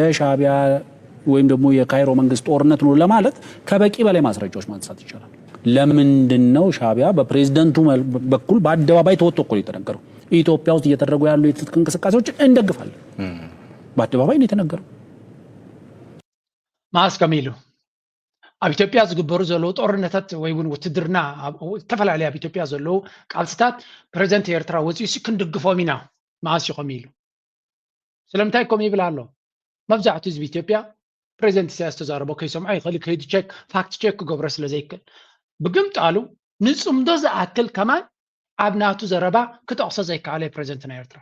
የሻዕቢያ ወይም ደግሞ የካይሮ መንግስት ጦርነት ነው ለማለት ከበቂ በላይ ማስረጃዎች ማንሳት ይቻላል። ለምንድን ነው ሻዕቢያ በፕሬዝደንቱ በኩል በአደባባይ ተወጥቶ እኮ ነው የተነገረው? ኢትዮጵያ ውስጥ እየተደረጉ ያሉ የትጥቅ እንቅስቃሴዎች እንደግፋለን። በአደባባይ ነው የተነገረው። ማስከሚሉ ኣብ ኢትዮጵያ ዝግበሩ ዘለዉ ጦርነታት ወይ እውን ውትድርና ዝተፈላለዩ ኣብ ኢትዮጵያ ዘለዉ ቃልስታት ፕሬዚደንት ኤርትራ ወፂኡ ሲ ክንድግፎም ኢና መዓስ ኢኹም ኢሉ። ስለምንታይ ኮም ይብል ኣሎ? መብዛሕቱ ህዝቢ ኢትዮጵያ ፕሬዚደንት ኢሳያስ ተዛረቦ ከይሰምዖ ይኽእል፣ ከይዱ ቸክ ፋክት ቸክ ክገብሮ ስለ ዘይክእል። ብግምጣሉ ንፅምዶ ዝኣክል ከማን ኣብ ናቱ ዘረባ ክጠቕሶ ዘይከኣለ ፕሬዚደንት ናይ ኤርትራ።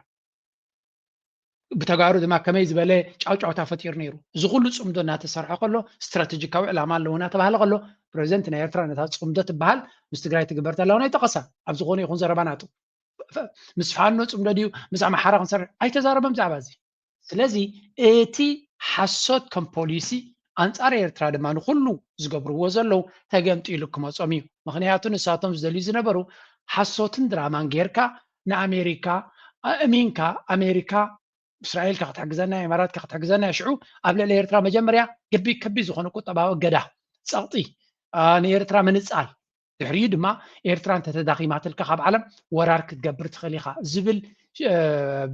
ብተጋሩ ድማ ከመይ ዝበለ ጫውጫውታ ፈጢሩ ነይሩ። እዚ ኩሉ ፅምዶ እናተሰርሐ ከሎ ስትራቴጂካዊ ዕላማ ኣለዎ እናተባሃለ ከሎ ፕሬዚደንት ናይ ኤርትራ ነታ ፅምዶ ትበሃል ምስ ትግራይ ትግበር ተላ ናይ ጠቐሳ ኣብ ዝኾነ ይኹን ዘረባ ናቱ ምስ ፋኖ ፅምዶ ድዩ ምስ ኣምሓራ ክንሰርሕ ኣይተዛረበም ብዛዕባ እዚ። ስለዚ እቲ ሓሶት ከም ፖሊሲ ኣንፃር ኤርትራ ድማ ንኩሉ ዝገብርዎ ዘለዉ ተገምጢሉ ክመፆም እዩ። ምክንያቱ ንሳቶም ዝደልዩ ዝነበሩ ሓሶትን ድራማን ጌርካ ንኣሜሪካ ኣእሚንካ ኣሜሪካ እስራኤል ከክትሕግዘና ኢማራት ከክትሕግዘና ሽዑ ኣብ ልዕሊ ኤርትራ መጀመርያ ገቢ ከቢ ዝኾነ ቁጠባዊ እገዳ ፀቕጢ ንኤርትራ ምንፃል ድሕሪኡ ድማ ኤርትራ እንተተዳኺማትልካ ካብ ዓለም ወራር ክትገብር ትኽእል ኢኻ ዝብል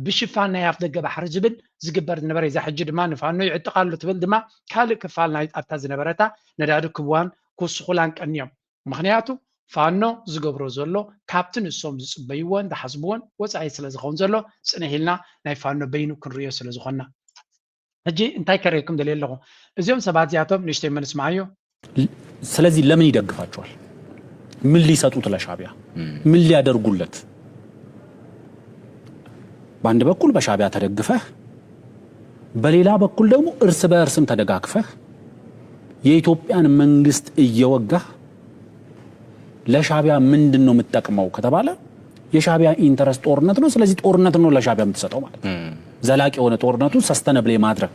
ብሽፋን ናይ ኣፍ ደገ ባሕሪ ዝብል ዝግበር ዝነበረ እዛ ሕጂ ድማ ንፋኖ ይዕጥቕ ኣሎ ትብል ድማ ካልእ ክፋል ናይ ኣብታ ዝነበረታ ነዳዲ ክዋን ክውስኹላን ቀንዮም። ምክንያቱ ፋኖ ዝገብሮ ዘሎ ካብቲ ንሶም ዝፅበይዎን ዝሓስብዎን ወፃኢ ስለ ዝኸውን ዘሎ ፅንሕ ኢልና ናይ ፋኖ በይኑ ክንርእዮ ስለ ዝኾንና ሕጂ እንታይ ከርእየኩም ደልየ ኣለኹ። እዚኦም ሰባት እዚኣቶም ንእሽተይ መንስምዓዮ። ስለዚህ ለምን ይደግፋቸዋል? ምን ሊሰጡት ለሻዕቢያ ምን ሊያደርጉለት? በአንድ በኩል በሻዕቢያ ተደግፈህ በሌላ በኩል ደግሞ እርስ በእርስም ተደጋግፈህ የኢትዮጵያን መንግስት እየወጋህ ለሻዕቢያ ምንድን ነው የምትጠቅመው ከተባለ የሻዕቢያ ኢንተረስት ጦርነት ነው። ስለዚህ ጦርነት ነው ለሻዕቢያ የምትሰጠው ማለት ነው። ዘላቂ የሆነ ጦርነቱን ሰስተነብል የማድረግ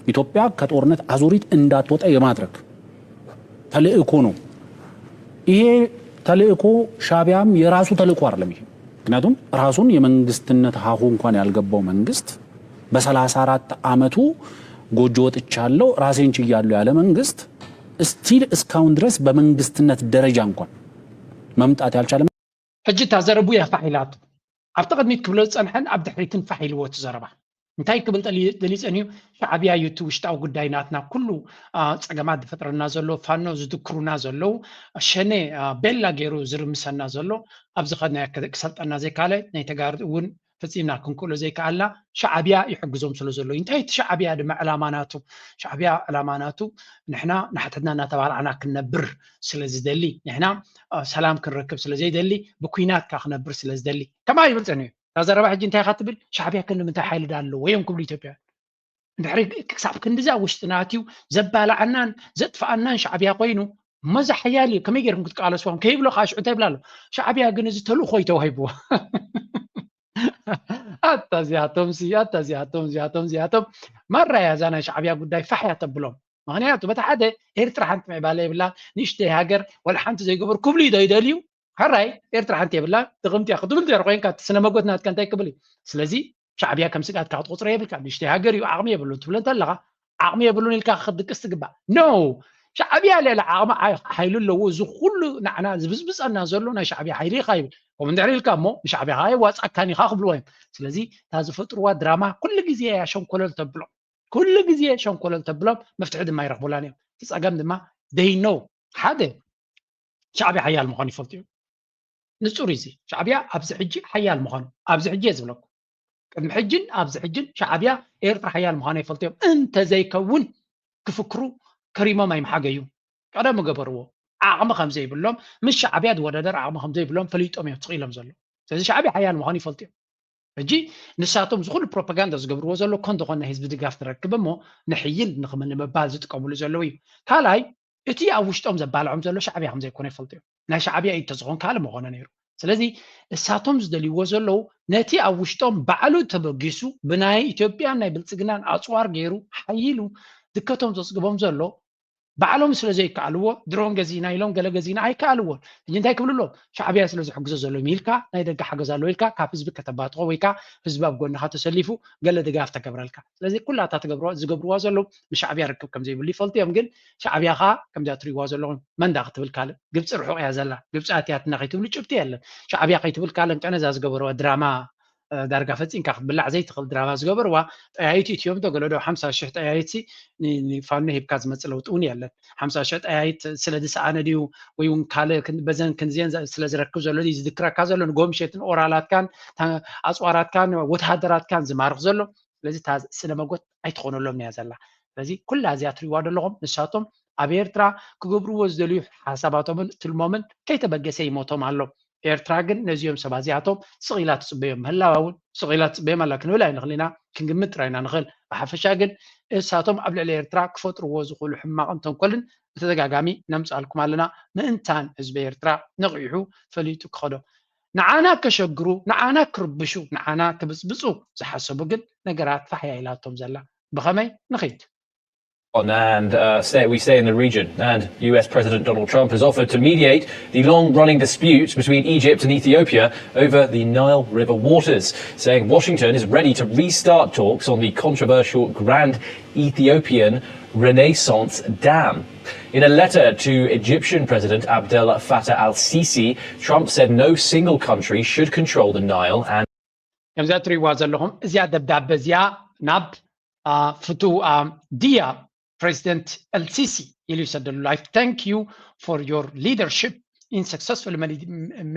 ኢትዮጵያ ከጦርነት አዙሪት እንዳትወጣ የማድረግ ተልእኮ ነው። ይሄ ተልእኮ ሻዕቢያም የራሱ ተልእኮ አይደለም። ይሄ ምክንያቱም ራሱን የመንግስትነት ሀሁ እንኳን ያልገባው መንግስት በሰላሳ አራት ዓመቱ ጎጆ ወጥቻለሁ ራሴን ችያለሁ ያለ መንግስት still እስካሁን ድረስ በመንግስትነት ደረጃ እንኳን መምጣት ያልቻለ ሕጂ እታ ዘረቡ እያ ፋሕ ኢላቶ። ኣብቲ ቅድሚት ክብሎ ዝፀንሐን ኣብ ድሕሪትን ፋሕ ኢልዎ እቲ ዘረባ። እንታይ ክብል ደሊ- ደሊፀን እዩ? ሻዕቢያ እዩ እቲ ውሽጣዊ ጉዳይ ናትና ኩሉ አ፣ ፀገማት ዝፈጥረና ዘሎ ፋኖ ዝድክሩና ዘለዉ ሸኔ አ፣ ቤላ ገይሩ ዝርምሰና ዘሎ ኣብዚ ኸድናዮ ክሰልጠና ዘይካለ ናይ ተጋሩ እውን ፈፂምና ክንክእሎ ዘይከኣልና ሻዕቢያ ይሕግዞም ስለ ዘሎ እዩ። እንታይ እቲ ሻዕቢያ ድማ ዕላማ ናቱ ሻዕቢያ ዕላማ ናቱ ንሕና ንሓተትና እናተባላዕና ክንነብር ስለ ዝደሊ ንሕና ሰላም ክንረክብ ስለ ዘይደሊ ብኩናት ካ ክነብር ስለ ዝደሊ ከማ ይብል ፀኒሑ እታ ዘረባ ሕጂ እንታይ ኢካ ትብል ሻዕቢያ ክንዲ ምንታይ ሓይሊ ዳ ኣለዎ እዮም ክብሉ ኢትዮጵያ እንድሕሪ ክሳብ ክንዲዛ ውሽጥና ኣትዩ ዘባላዓናን ዘጥፍኣናን ሻዕቢያ ኮይኑ መዛ ሓያል እዩ ከመይ ገይርኩም ክትቃለስዎም ከይብሎ ከዓ ሽዑ እንታይ ይብላ ኣሎ ሻዕቢያ ግን እዚ ተልእኮ እዩ ተዋሂብዎ ኣታ እዚኣቶም ሲ ኣታ እዚኣቶም እዚኣቶም እዚኣቶም ማራ እያ እዛ ናይ ሻዕቢያ ጉዳይ ፋሕ እያ ተብሎም ምክንያቱ በቲ ሓደ ኤርትራ ሓንቲ ምዕባለ የብላ ንእሽተይ ሃገር ወላ ሓንቲ ዘይገበሩ ክብሉ ዶ ይደልዩ ሕራይ ኤርትራ ሓንቲ የብላ ድቕምቲ እያ ክትብል ዶ ኮይንካ እቲ ስነ መጎት ናትካ እንታይ ክብል እዩ ስለዚ ሻዕቢያ ከም ስግኣት ካብ ትቆፅሮ የብልካ ንእሽተይ ሃገር እዩ ዓቕሚ የብሉን ትብሎ እንተለካ ዓቕሚ የብሉን ኢልካ ክትድቅስ ትግባእ no ሻዕቢያ ሌላ ዓቕሚ ሓይሉ ኣለዎ እዚ ኩሉ ንዓና ዝብዝብፀና ዘሎ ናይ ሻዕቢያ ሓይሊ ኢኻ ይብል ከምኡ እንድሕር ኢልካ እሞ ንሻዕቢያ ከዓ የዋፃካን ኢኻ ክብልዎ እዮም ስለዚ እታ ዝፈጥርዋ ድራማ ኩሉ ግዜ እያ ሸንኮለል ተብሎም ኩሉ ግዜ ሸንኮለል ተብሎም መፍትሒ ድማ ይረኽቡላን እዮም እቲ ፀገም ድማ they know ሓደ ሻዕቢያ ሓያል ምዃኑ ይፈልጡ እዮም ንፁር እዚ ሻዕቢያ ኣብዚ ሕጂ ሓያል ምዃኑ ኣብዚ ሕጂ እየ ዝብለኩም ቅድሚ ሕጅን ኣብዚ ሕጅን ሻዕቢያ ኤርትራ ሓያል ምዃኑ ይፈልጡ እዮም እንተዘይከውን ክፍክሩ ከሪሞም ኣይምሓገዩ ቀደም ገበርዎ ዓቕሚ ከም ዘይብሎም ምስ ሻዕቢያ ዝወዳደር ዓቕሚ ከም ዘይብሎም ፈሊጦም እዮም ትኽኢሎም ዘሎ ስለዚ ሻዕቢያ ሓያል ምዃኑ ይፈልጡ እዮም ሕጂ ንሳቶም ዝኩሉ ፕሮፓጋንዳ ዝገብርዎ ዘሎ ኮን ዝኾነ ህዝቢ ድጋፍ ትረክብ እሞ ንሕይል ንኽምን ንምባል ዝጥቀምሉ ዘለዉ እዩ ካልኣይ እቲ ኣብ ውሽጦም ዘባልዖም ዘሎ ሻዕብያ ከም ዘይኮነ ይፈልጡ እዮም ናይ ሻዕብያ እዩ ተዝኾን ካልእ ምኾነ ነይሩ ስለዚ እሳቶም ዝደልይዎ ዘለዉ ነቲ ኣብ ውሽጦም ባዕሉ ተበጊሱ ብናይ ኢትዮጵያን ናይ ብልፅግናን ኣፅዋር ገይሩ ሓይሉ ድከቶም ዘፅግቦም ዘሎ ባዕሎም ስለ ዘይከኣልዎ ድሮን ገዚእና ኢሎም ገለ ገዚእና ኣይከኣልዎን። ሕጂ እንታይ ክብሉ ኣለዎም? ሻዕብያ ስለ ዝሕግዞ ዘሎ ኢልካ ናይ ደገ ሓገዝ ኣሎ ኢልካ ካብ ህዝቢ ከተባትኾ ወይ ከዓ ህዝቢ ኣብ ጎንኻ ተሰሊፉ ገለ ድጋፍ ተገብረልካ። ስለዚ ኩላታ ትገብርዋ ዝገብርዋ ዘለዉ ንሻዕብያ ርክብ ከም ዘይብሉ ይፈልጡ እዮም። ግን ሻዕብያ ከዓ ከምዚኣ ትሪእዋ ዘለኹም መንዳ ክትብል ካልእ ግብፂ ርሑቕ እያ ዘላ፣ ግብፂ ኣትያትና ከይትብሉ ጭብቲ የለን። ሻዕብያ ከይትብል ካልእ እንቀነዛ ዝገበርዋ ድራማ ዳርጋ ፈፂምካ ክትብላዕ ዘይትኽእል ድራማ ዝገበርዋ ጠያይቲ እትዮም ዶ ገለ ዶ ሓምሳ ሽሕ ጠያይቲ ንፋኖ ሂብካ ዝመፅእ ለውጢ እውን የለን። ሓምሳ ሽሕ ጠያይት ስለ ዝሰኣነ ድዩ ወይ እውን ካልእ በዘን ክንዝየን ስለ ዝረክብ ዘሎ ድዩ ዝድክረካ ዘሎ ንጎምሸትን ኦራላትካን ኣፅዋራትካን ወተሃደራትካን ዝማርኽ ዘሎ? ስለዚ እታ ስነ መጎት ኣይትኾነሎም እያ ዘላ። ስለዚ ኩላ እዚኣ ትሪእዋ ዘለኹም ንሳቶም ኣብ ኤርትራ ክገብርዎ ዝደልዩ ሓሳባቶምን ትልሞምን ከይተበገሰ ይሞቶም ኣሎ። ኤርትራ ግን ነዚኦም ሰባት እዚኣቶም ስቕ ኢላ ትጽበዮም ምህላዋ እውን ስቕ ኢላ ትጽበዮም ኣላ ክንብል ኣይንኽእል ኢና፣ ክንግምት ጥራይ ኢና ንኽእል። ብሓፈሻ ግን እሳቶም ኣብ ልዕሊ ኤርትራ ክፈጥርዎ ዝኽእሉ ሕማቕን ተንኮልን ብተደጋጋሚ ነምጽኣልኩም ኣለና። ምእንታን ህዝቢ ኤርትራ ነቒሑ ፈሊጡ ክኸዶ ንዓና ከሸግሩ፣ ንዓና ክርብሹ፣ ንዓና ክብጽብጹ ዝሓሰቡ ግን ነገራት ፋሕያ ኢላቶም ዘላ። ብኸመይ ንኺድ? And uh, stay, we stay in the region. And U S President Donald Trump has offered to mediate the long running disputes between Egypt and Ethiopia over the Nile River waters, saying Washington is ready to restart talks on the controversial Grand Ethiopian Renaissance Dam. In a letter to Egyptian President Abdel Fattah al Sisi, Trump said no single country should control the Nile and ከምዚኣ ትሪእዋ ዘለኹም እዚኣ ደብዳበ እዚኣ ናብ ፍቱ ድያ ፕሬዚደንት ኤልሲሲ ኢሉ ይሰደሉ። I thank you for your leadership in successfully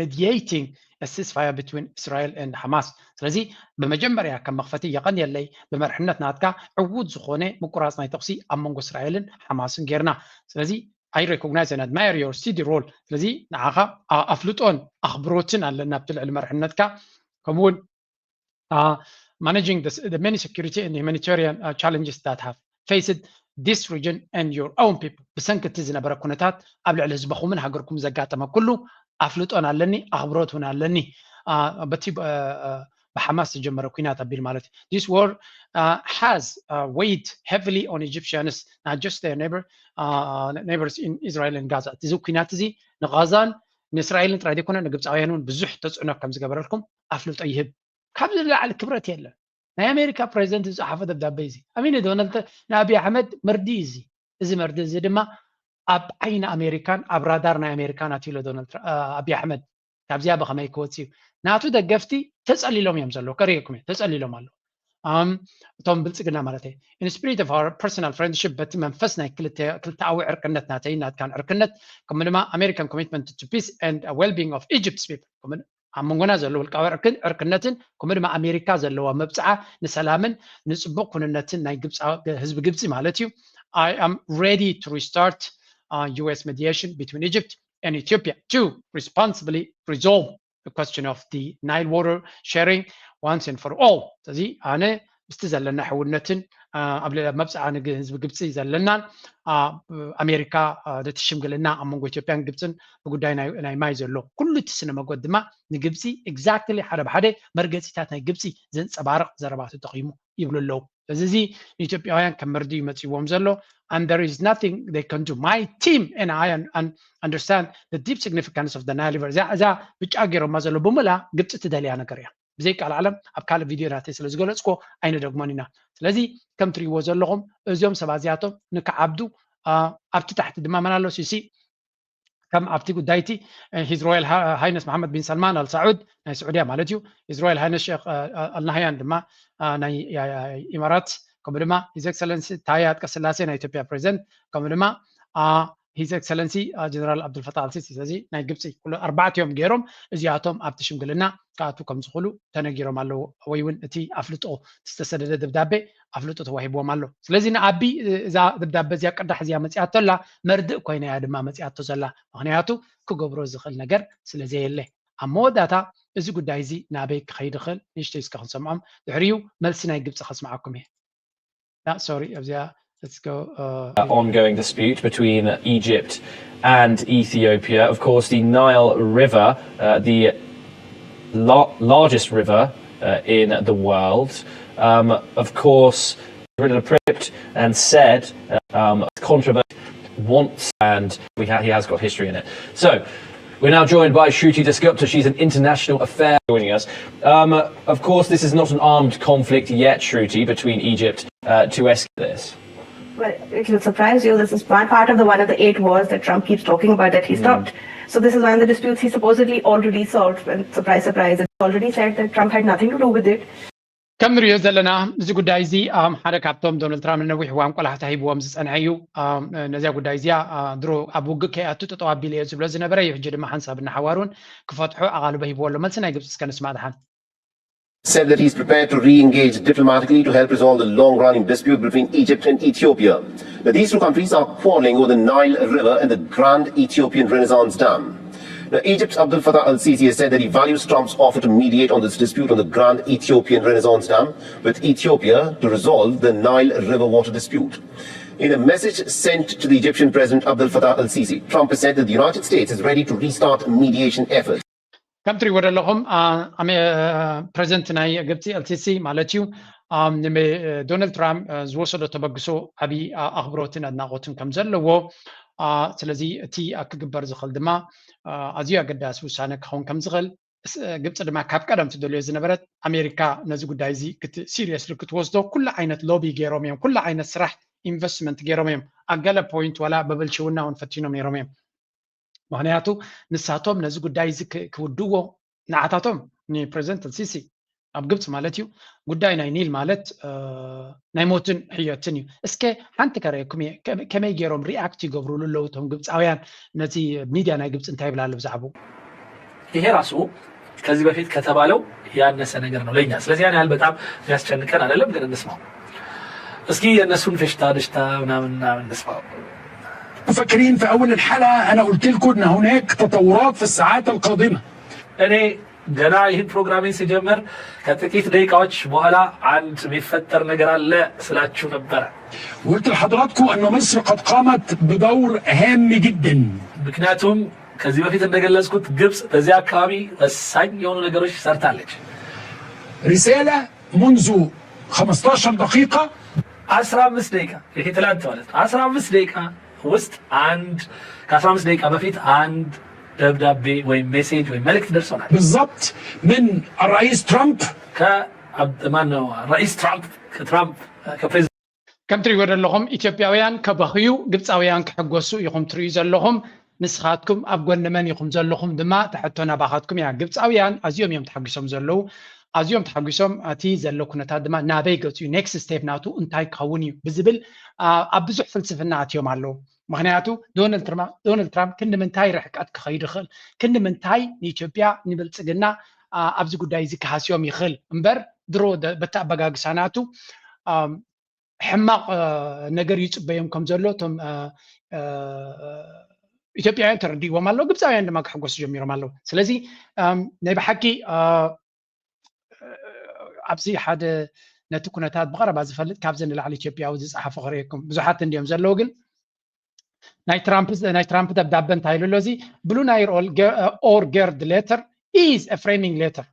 mediating a ceasefire between Israel and Hamas. ስለዚ ብመጀመርያ ከም መኽፈቲ የቐንየለይ ብመርሕነት ናትካ ዕዉት ዝኾነ ምቁራፅ ናይ ተኹሲ ኣብ መንጎ እስራኤልን ሓማስን ጌርና። ስለዚ I recognize and admire your steady role. ስለዚ ንዓኻ ኣፍልጦን ኣኽብሮትን ኣለና ኣብቲ ልዕሊ መርሕነትካ ከምኡውን uh, managing the, the many security and humanitarian uh, challenges that have faced this region and your own people. ብሰንኪ እቲ ዝነበረ ኩነታት ኣብ ልዕሊ ህዝበኹምን ሃገርኩም ዘጋጠመ ኩሉ ኣፍልጦን ኣለኒ ኣኽብሮት እውን ኣለኒ። በቲ ብሓማስ ዝጀመረ ኩናት ኣቢል ማለት እዩ። This war uh, has uh, weighed heavily on Egyptians, not just their neighbor uh, neighbors in Israel and Gaza። እዚ ኩናት እዚ ንጋዛን ንእስራኤልን ጥራይ ዘይኮነ ንግብፃውያን እውን ብዙሕ ተፅዕኖ ከም ዝገበረልኩም ኣፍልጦ ይህብ። ካብዚ ንላዕሊ ክብረት የለን። ናይ ኣሜሪካ ፕሬዚደንት ዝፀሓፎ ደብዳቤ እዚ ኣሚነ ዶናልድ ንኣብይ ኣሕመድ መርዲ እዚ እዚ መርዲ እዚ ድማ ኣብ ዓይኒ ኣሜሪካን ኣብ ራዳር ናይ ኣሜሪካን ኣትዩሎ ዶናልድ ኣብይ ኣሕመድ። ካብዚኣ ብኸመይ ክወፅእ እዩ? ናቱ ደገፍቲ ተፀሊሎም እዮም ዘለዉ። ከርእየኩም እየ ተፀሊሎም ኣለዉ። እቶም ብልፅግና ማለት እየ። In spirit of our personal friendship በቲ መንፈስ ናይ ክልተኣዊ ዕርቅነት ናተይን ናትካን ዕርቅነት ከምኡ ድማ American commitment to peace and well being of Egypt's people ኣብ መንጎና ዘሎ ውልቃዊ ዕርክነትን ከምኡ ድማ ኣሜሪካ ዘለዋ መብፅዓ ንሰላምን ንፅቡቅ ኩንነትን ናይ ህዝቢ ግብፂ ማለት እዩ። I am ready to restart uh, U S mediation between Egypt and Ethiopia to responsibly resolve the question of the Nile water sharing once and for all. ስለዚ ኣነ ምስቲ ዘለና ሕውነትን ኣብ ልዕሊ መብፅዓ ንህዝቢ ግብፂ ዘለናን ኣሜሪካ ነቲ ሽምግልና ኣብ መንጎ ኢትዮጵያን ግብፅን ብጉዳይ ናይ ማይ ዘሎ ኩሉ እቲ ስነ መጎት ድማ ንግብፂ exactly ሓደ ብሓደ መርገፂታት ናይ ግብፂ ዘንፀባርቕ ዘረባ ተጠቒሙ ይብሉ ኣለዉ። እዚ እዚ ንኢትዮጵያውያን ከም መርድእ እዩ መፂዎም ዘሎ and there is nothing they can do. My team and I understand the deep significance of the Nile River. እዛ ብጫ ገይሮማ ዘሎ ብምላ ግብፂ ትደልያ ነገር እያ። ብዘይቃል ዓለም ኣብ ካልእ ቪድዮ ናተይ ስለ ዝገለፅኮ ኣይንደግሞን ኢና። ስለዚ ከም ትሪእዎ ዘለኹም እዚኦም ሰባት እዚኣቶም ንክዓብዱ ኣብቲ ታሕቲ ድማ መን ኣሎ ሲሲ ከም ኣብቲ ጉዳይቲ His Royal Highness መሓመድ ቢን ሰልማን ኣልሳዑድ ናይ ስዑድያ ማለት እዩ። His Royal Highness ሼክ ኣልናህያን ድማ ናይ ኢማራት ከምኡ ድማ His Excellency ታየ ኣጥቀስላሴ ናይ ኢትዮጵያ ፕሬዚደንት ከምኡ ድማ His Excellency ጀነራል ኣብዱልፈታህ ኣልሲሲ። ስለዚ ናይ ግብፂ ኣርባዕቲኦም ገይሮም እዚኣቶም ኣብቲ ሽምግልና ክኣትዉ ከም ዝኽእሉ ተነጊሮም ኣለዉ ወይ እውን እቲ ኣፍልጦ ዝተሰደደ ደብዳቤ ኣፍልጦ ተዋሂብዎም ኣሎ። ስለዚ ንኣቢ እዛ ደብዳቤ እዚኣ ቅዳሕ እዚኣ መፂኣቶ ኣላ መርድእ ኮይና እያ ድማ መፂኣቶ ዘላ። ምክንያቱ ክገብሮ ዝኽእል ነገር ስለ ዘየለ ኣብ መወዳእታ እዚ ጉዳይ እዚ ናበይ ክኸይድ ይኽእል ንእሽተይ እስከ ክንሰምዖም ድሕሪኡ መልሲ ናይ ግብፂ ከስምዓኩም እየ። Sorry ኣብዚኣ let's go uh, ongoing dispute between Egypt and Ethiopia. Of course, the Nile River, uh, the la- largest river uh, in the world, um, of course, President Egypt and said uh, um, controversy. wants, and we ha- he has got history in it. So we're now joined by Shruti Dasgupta. She's an international affairs joining us. Um, of course, this is not an armed conflict yet, Shruti, between Egypt uh, to escalate this. Well, it will surprise you. This is one part of the one of the eight wars that Trump keeps talking about that he stopped. So this is one of the disputes he supposedly already solved. And surprise, surprise, it's already said that Trump had nothing to do with it. ከም ንሪኦ ዘለና እዚ ጉዳይ እዚ ሓደ ካብቶም ዶናልድ ትራምፕ ነዊሕ እዋን ቆላሕታ ሂብዎም ዝፀንሐ እዩ። ነዚያ ጉዳይ እዚኣ ድሮ ኣብ ውግእ ከይኣቱ ጠጠው ኣቢለ እየ ዝብሎ ዝነበረ እዩ። ሕጂ ድማ ሓንሳብ እናሓዋሩን ክፈትሖ ኣቓልቦ ሂብዎ ኣሎ። መልሲ ናይ ግብፂ እስከ ንስማዕ ድሓን። said that he's prepared to re-engage diplomatically to help resolve the long-running dispute between Egypt and Ethiopia. Now, these two countries are quarreling over the Nile River and the Grand Ethiopian Renaissance Dam. Now, Egypt's Abdel Fattah al-Sisi has said that he values Trump's offer to mediate on this dispute on the Grand Ethiopian Renaissance Dam with Ethiopia to resolve the Nile River water dispute. In a message sent to the Egyptian President Abdel Fattah al-Sisi, Trump has said that the United States is ready to restart mediation efforts. ከም ትሪእዎ ዘለኹም ፕሬዚደንት ናይ ግብፂ ኤልሲሲ ማለት እዩ ዶናልድ ትራምፕ ዝወሰዶ ተበግሶ ዓብዪ ኣኽብሮትን ኣድናቖትን ከም ዘለዎ፣ ስለዚ እቲ ክግበር ዝኽእል ድማ ኣዝዩ ኣገዳሲ ውሳነ ክኸውን ከም ዝኽእል፣ ግብፂ ድማ ካብ ቀደም ትደልዮ ዝነበረት ኣሜሪካ ነዚ ጉዳይ እዚ ሲሪየስሊ ክትወስዶ ኩሉ ዓይነት ሎቢ ገይሮም እዮም። ኩሉ ዓይነት ስራሕ ኢንቨስትመንት ገይሮም እዮም። ኣብ ገለ ፖይንት ዋላ ብብልሽውና እውን ፈቲኖም ነይሮም እዮም። ምክንያቱ ንሳቶም ነዚ ጉዳይ እዚ ክውድዎ ንዓታቶም ንፕሬዚደንት ሲሲ ኣብ ግብፂ ማለት እዩ ጉዳይ ናይ ኒል ማለት ናይ ሞትን ሕየትን እዩ። እስከ ሓንቲ ከረየኩም እየ ከመይ ገይሮም ሪኣክት ይገብሩሉ ኣለዉ እቶም ግብፃውያን ነዚ ሚድያ ናይ ግብፂ እንታይ ይብላ ኣሎ ብዛዕባኡ። ይሄ ራሱ ከዚህ በፊት ከተባለው ያነሰ ነገር ነው ለኛ። ስለዚህ ያን ያህል በጣም የሚያስጨንቀን አይደለም፣ ግን እንስማው እስኪ የእነሱን ፌሽታ ደሽታ ምናምን ምናምን እንስማው። مفكرين في أول الحلقة أنا قلت لكم إن هناك تطورات في الساعات القادمة. እኔ ገና ይህን ፕሮግራሜን ስጀምር ከጥቂት ደቂቃዎች በኋላ አንድ የሚፈጠር ነገር አለ ስላችሁ ነበረ። قلت لحضراتكم أن مصر قد قامت بدور هام جدا. ምክንያቱም ከዚህ በፊት እንደገለጽኩት ግብጽ በዚህ አካባቢ ወሳኝ የሆኑ ነገሮች ሰርታለች። رسالة منذ خمستاشر دقيقة. አስራ አምስት ደቂቃ ይሄ ትላንት ማለት ነው። አስራ አምስት ደቂቃ ውስጥ አንድ ከአስራ አምስት ደቂቃ በፊት አንድ ደብዳቤ ወይም ሜሴጅ ወይም መልእክት ደርሶናል። بالضبط من الرئيس ترامب ከማን ነው? ራኢስ ትራምፕ ከትራምፕ ከፕሬዚደንት ከም ትሪእዎ ዘለኹም ኢትዮጵያውያን ከበኽዩ ግብፃውያን ክሕጎሱ ኢኹም ትሪኡ ዘለኹም። ንስኻትኩም ኣብ ጎኒ መን ኢኹም ዘለኹም ድማ ትሕቶ ናባኻትኩም እያ። ግብፃውያን ኣዝዮም እዮም ተሓጒሶም ዘለዉ። ኣዝዮም ተሓጒሶም እቲ ዘሎ ኩነታት ድማ ናበይ ገፁ እዩ ኔክስት ስቴፕ ናቱ እንታይ ክኸውን እዩ ብዝብል ኣብ ብዙሕ ፍልስፍና ኣትዮም ኣለዉ። ምክንያቱ ዶናልድ ትራምፕ ክንዲ ምንታይ ርሕቀት ክኸይድ ይኽእል፣ ክንዲ ምንታይ ንኢትዮጵያ ንብልፅግና ኣብዚ ጉዳይ እዚ ክሃስዮም ይኽእል እምበር ድሮ በቲ ኣበጋግሳ ናቱ ሕማቕ ነገር ይፅበዮም ከም ዘሎ እቶም ኢትዮጵያውያን ተረዲእዎም ኣለዉ። ግብፃውያን ድማ ክሕጎሱ ጀሚሮም ኣለዉ። ስለዚ ናይ ብሓቂ ኣብዚ ሓደ ነቲ ኩነታት ብቐረባ ዝፈልጥ ካብዚ ንላዕሊ ኢትዮጵያዊ ዝፀሓፎ ክርእየኩም ብዙሓት እንዲዮም ዘለዉ ግን ናይ ትራምፕ ናይ ትራምፕ ደብዳበ እንታይ ኢሉ ኣሎ እዚ blue nile or gerd letter is a framing letter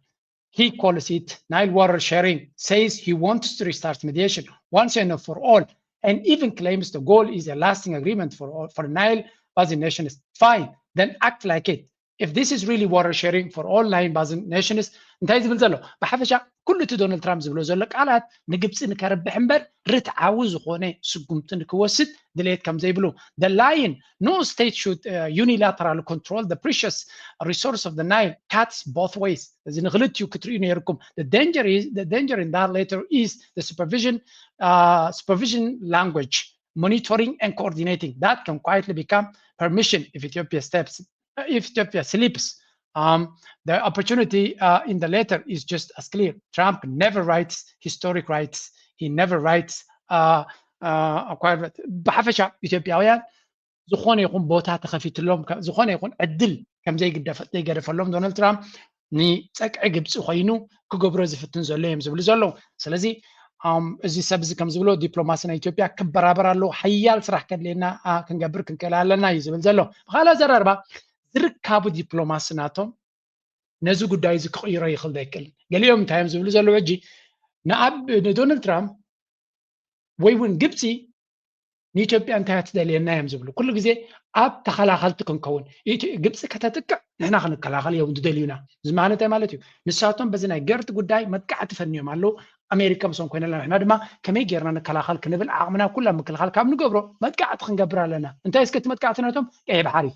he calls it nile water sharing says he wants to restart mediation once and for all and even claims the goal is a lasting agreement for all for nile basin nations fine then act like it if this is really water sharing for all nile basin nations እንታይ ዝብል ዘሎ ብሓፈሻ ኩሉ እቲ ዶናልድ ትራምፕ ዝብሎ ዘሎ ቃላት ንግብፂ ንከርብሕ እምበር ርትዓዊ ዝኾነ ስጉምቲ ንክወስድ ድሌት ከም ዘይብሉ the line no state should uh, unilaterally control the precious resource of the Nile cuts both ways እዚ ንክልቲኡ ክትርእዩ ነይርኩም the danger is the danger in that letter is the supervision uh, supervision language monitoring and coordinating that can quietly become permission if Ethiopia steps if Ethiopia slips. Um, the opportunity uh, in the letter is just as clear. Trump never writes historic rights. He never writes uh, uh, ብሓፈሻ ኢትዮጵያውያን ዝኾነ ይኹን ቦታ ተኸፊትሎም ዝኾነ ይኹን ዕድል ከም ዘይገደፈሎም ዶናልድ ትራምፕ ንፀቅዒ ግብፂ ኮይኑ ክገብሮ ዝፍትን ዘሎ እዮም ዝብሉ ዘለዉ። ስለዚ እዚ ሰብ እዚ ከም ዝብሎ ዲፕሎማሲ ናይ ኢትዮጵያ ክበራበር ኣለዎ። ሓያል ስራሕ ከድልየና ክንገብር ክንክእል ኣለና እዩ ዝብል ዘሎ። ብካልእ ኣዘራርባ ዝርካቡ ዲፕሎማሲ ናቶም ነዚ ጉዳይ እዚ ክቕይሮ ይኽእል ዶ ኣይክእልን? ገሊኦም እንታይ እዮም ዝብሉ ዘለዉ ሕጂ ንኣብ ንዶናልድ ትራምፕ ወይ እውን ግብፂ ንኢትዮጵያ እንታይ እያ ትደልየና እዮም ዝብሉ። ኩሉ ግዜ ኣብ ተኸላኸልቲ ክንከውን፣ ኢትዮ-፣ ግብፂ ከተጥቅዕ ንሕና ክንከላኸል እዮም ዝደልዩና። እዚ ማለት እንታይ ማለት እዩ? ንሳቶም በዚ ናይ ገርድ ጉዳይ መጥቃዕቲ ፈንዮም ኣለዉ። ኣሜሪካ ምስኦም ኮይና ኣላ፣ ንሕና ድማ ከመይ ጌርና ንከላኸል ክንብል ዓቕምና ኩላ ምክልኻል ካብ ንገብሮ መጥቃዕቲ ክንገብር ኣለና። እንታይ እስከ እቲ መጥቃዕቲ ናቶም? ቀይሕ ባሕሪ።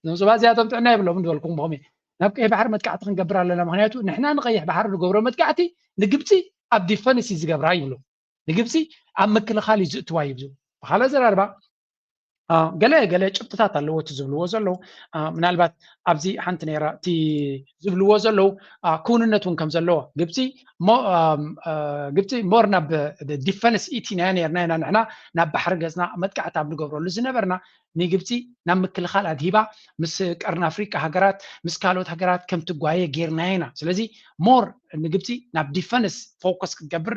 እዞም ሰባት እዚኣቶም ጥዕና የብሎም ዝበልኩም ብኸመይ ናብ ቀይሕ ባሕሪ መጥቃዕቲ ክንገብር ኣለና? ምክንያቱ ንሕና ንቀይሕ ባሕሪ ንገብሮ መጥቃዕቲ ንግብፂ ኣብ ዲፈንስ እዩ ዝገብራ ይብሉ። ንግብፂ ኣብ ምክልኻል እዩ ዝእትዋ ይብሉ። ብካልእ ኣዘራርባ፣ አ፣ ገለ ገለ ጭብጥታት ኣለዎ እቲ ዝብልዎ ዘለዉ። አ፣ ምናልባት ኣብዚ ሓንቲ ነይራ እቲ ዝብልዎ ዘለዉ፣ አ፣ ክውንነት እውን ከም ዘለዎ። ግብፂ ሞ-፣ አ፣ አ፣ ግብፂ ሞር ናብ ዲፈንስ ኢቲና ነርና ኢና ንሕና ናብ ባሕሪ ገፅና መጥቃዕቲ ኣብ ንገብረሉ ዝነበርና ንግብፂ ናብ ምክልኻል ኣድሂባ ምስ ቀርኒ ኣፍሪቃ ሃገራት ምስ ካልኦት ሃገራት ከም ትጓየ ጌርናያ ኢና። ስለዚ ሞር ንግብፂ ናብ ዲፈንስ ፎከስ ክትገብር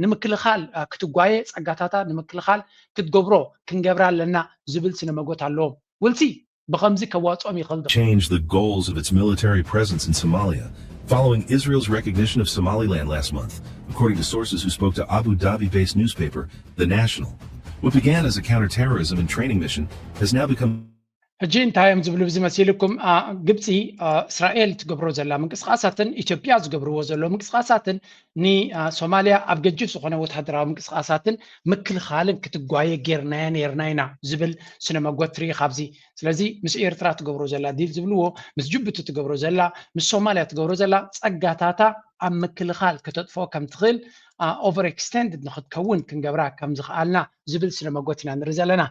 ንምክልኻል፣ አ፣ ክትጓየ ጸጋታታ ንምክልኻል ክትገብሮ ክንገብራ ኣለና ዝብል ስነ መጎት ኣለዎም። ውልሲ ብኸምዚ ከዋጽኦም ይኽእል ዶ? Change the goals of its military presence in Somalia, following Israel's recognition of Somaliland last month, according to sources who spoke to Abu Dhabi-based newspaper The National. What began as a counterterrorism and training mission has now become ሕጂ እንታይ እዮም ዝብሉ ብዚ መሲልኩም? አ፣ ግብፂ፣ አ፣ እስራኤል ትገብሮ ዘላ ምንቅስቃሳትን ኢትዮጵያ ዝገብርዎ ዘሎ ምንቅስቃሳትን ንሶማሊያ ኣብ ገጅፍ ዝኾነ ወታደራዊ ምንቅስቃሳትን ምክልኻልን ክትጓየ ጌርናያ ነርና ኢና ዝብል ስነ መጎት ትርኢ ካብዚ። ስለዚ ምስ ኤርትራ ትገብሮ ዘላ ዲል ዝብልዎ፣ ምስ ጅቡቲ ትገብሮ ዘላ፣ ምስ ሶማሊያ ትገብሮ ዘላ ጸጋታታ ኣብ ምክልኻል ከተጥፍኦ ከም ትኽእል፣ ኦቨር ኤክስቴንድድ ንክትከውን ክንገብራ ከም ዝኽኣልና ዝብል ስነ መጎት ኢና ንርኢ ዘለና።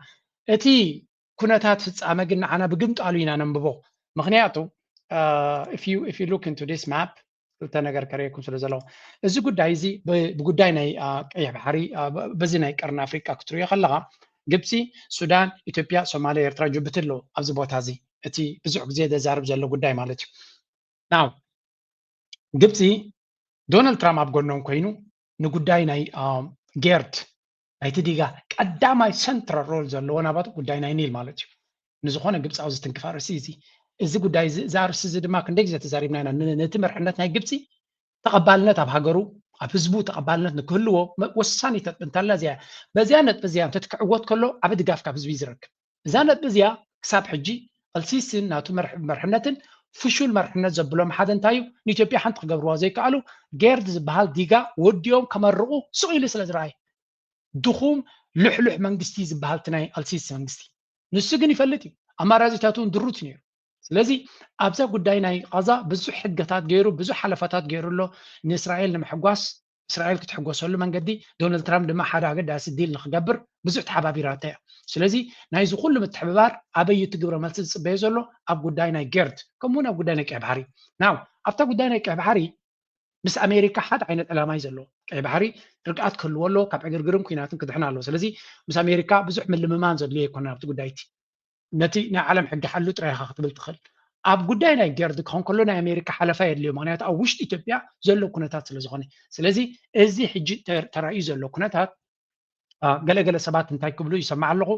እቲ ኩነታት ፍጻመ ግን ንዓና ብግምጣሉ ኢና ነንብቦ። ምክንያቱ if you if you look into this map ክልተ ነገር ከርእየኩም ስለ ዘለኹ፣ እዚ ጉዳይ እዚ ብ-፣ ብጉዳይ ናይ፣ አ፣ ቀይሕ ባሕሪ፣ አ፣ ብ-፣ በዚ ናይ ቀርኒ ኣፍሪቃ ክትሪኦ ከለኻ ግብፂ፣ ሱዳን፣ ኢትዮጵያ፣ ሶማሊያ፣ ኤርትራ፣ ጅቡቲ ኣለዉ ኣብዚ ቦታ እዚ። እቲ ብዙሕ ግዜ ዘዛርብ ዘሎ ጉዳይ ማለት እዩ። ናው ግብፂ ዶናልድ ትራምፕ ኣብ ጎኖም ኮይኑ ንጉዳይ ናይ፣ አ፣ ጌርድ ናይቲ ዲጋ ቀዳማይ ሰንትራል ሮል ዘለዎ ናባቱ ጉዳይ ናይ ኒል ማለት እዩ። ንዝኾነ ግብፃዊ ዝትንክፍ ኣርእሲ እዚ። እዚ ጉዳይ እዚ፣ እዚ ኣርእሲ እዚ ድማ ክንደይ ግዜ ተዛሪብና ኢና። ን-፣ ነቲ መርሕነት ናይ ግብፂ ተቐባልነት ኣብ ሃገሩ፣ ኣብ ህዝቡ ተቐባልነት ንክህልዎ መ-፣ ወሳኒት ነጥቢ እንታላ እዚኣ። በዚኣ ነጥቢ እዚኣ እንተትክዕወት ከሎ ዓቢ ድጋፍ ካብ ህዝቢ እዩ ዝረክብ። እዛ ነጥቢ እዚኣ ክሳብ ሕጂ ኣልሲስን ናቱ መርሕ-፣ መርሕነትን ፍሹል መርሕነት ዘብሎም ሓደ እንታይ እዩ? ንኢትዮጵያ ሓንቲ ክገብርዋ ዘይከኣሉ ጌርድ ዝበሃል ዲጋ ወዲኦም ከመርቑ ስቕ ኢሉ ስለ ዝረኣየ። ድኹም ልሕሉሕ መንግስቲ ዝበሃል እቲ ናይ ኣልሲሲ መንግስቲ። ንሱ ግን ይፈልጥ እዩ። ኣማራጺታቱ እውን ድሩት እዩ ነይሩ። ስለዚ ኣብዛ ጉዳይ ናይ ቓዛ ብዙሕ ሕግታት ገይሩ፣ ብዙሕ ሓለፋታት ገይሩ ኣሎ። ንእስራኤል ንምሕጓስ፣ እስራኤል ክትሕጎሰሉ መንገዲ፣ ዶናልድ ትራምፕ ድማ ሓደ ኣገዳሲ ዲል ንክገብር ብዙሕ ተሓባቢራታ እያ። ስለዚ ናይዚ ኩሉ ምትሕብባር ኣበይ እዩ እቲ ግብረ መልሲ ዝጽበዮ ዘሎ? ኣብ ጉዳይ ናይ ጌርድ፣ ከምኡ እውን ኣብ ጉዳይ ናይ ቀይሕ ባሕሪ። ናው ኣብታ ጉዳይ ናይ ቀይሕ ባሕሪ ምስ ኣሜሪካ ሓደ ዓይነት ዕላማ እዩ ዘለዎ። ቀይ ባሕሪ ርግኣት ክህልዎ ኣለዎ፣ ካብ ዕግርግርን ኩናትን ክድሕን ኣለዎ። ስለዚ ምስ ኣሜሪካ ብዙሕ ምልምማን ዘድልዮ ኣይኮነን ኣብቲ ጉዳይ እቲ። ነቲ ናይ ዓለም ሕጊ ሓሉ ጥራይ ኢኻ ክትብል ትኽእል። ኣብ ጉዳይ ናይ ጌርድ ክኾን ከሎ ናይ ኣሜሪካ ሓለፋ የድልዮ፣ ምክንያቱ ኣብ ውሽጢ ኢትዮጵያ ዘሎ ኩነታት ስለ ዝኾነ። ስለዚ እዚ ሕጂ ተ-፣ ተራእዩ ዘሎ ኩነታት፣ አ፣ ገለገለ ሰባት እንታይ ክብሉ ይሰማዕ ኣለኹ፣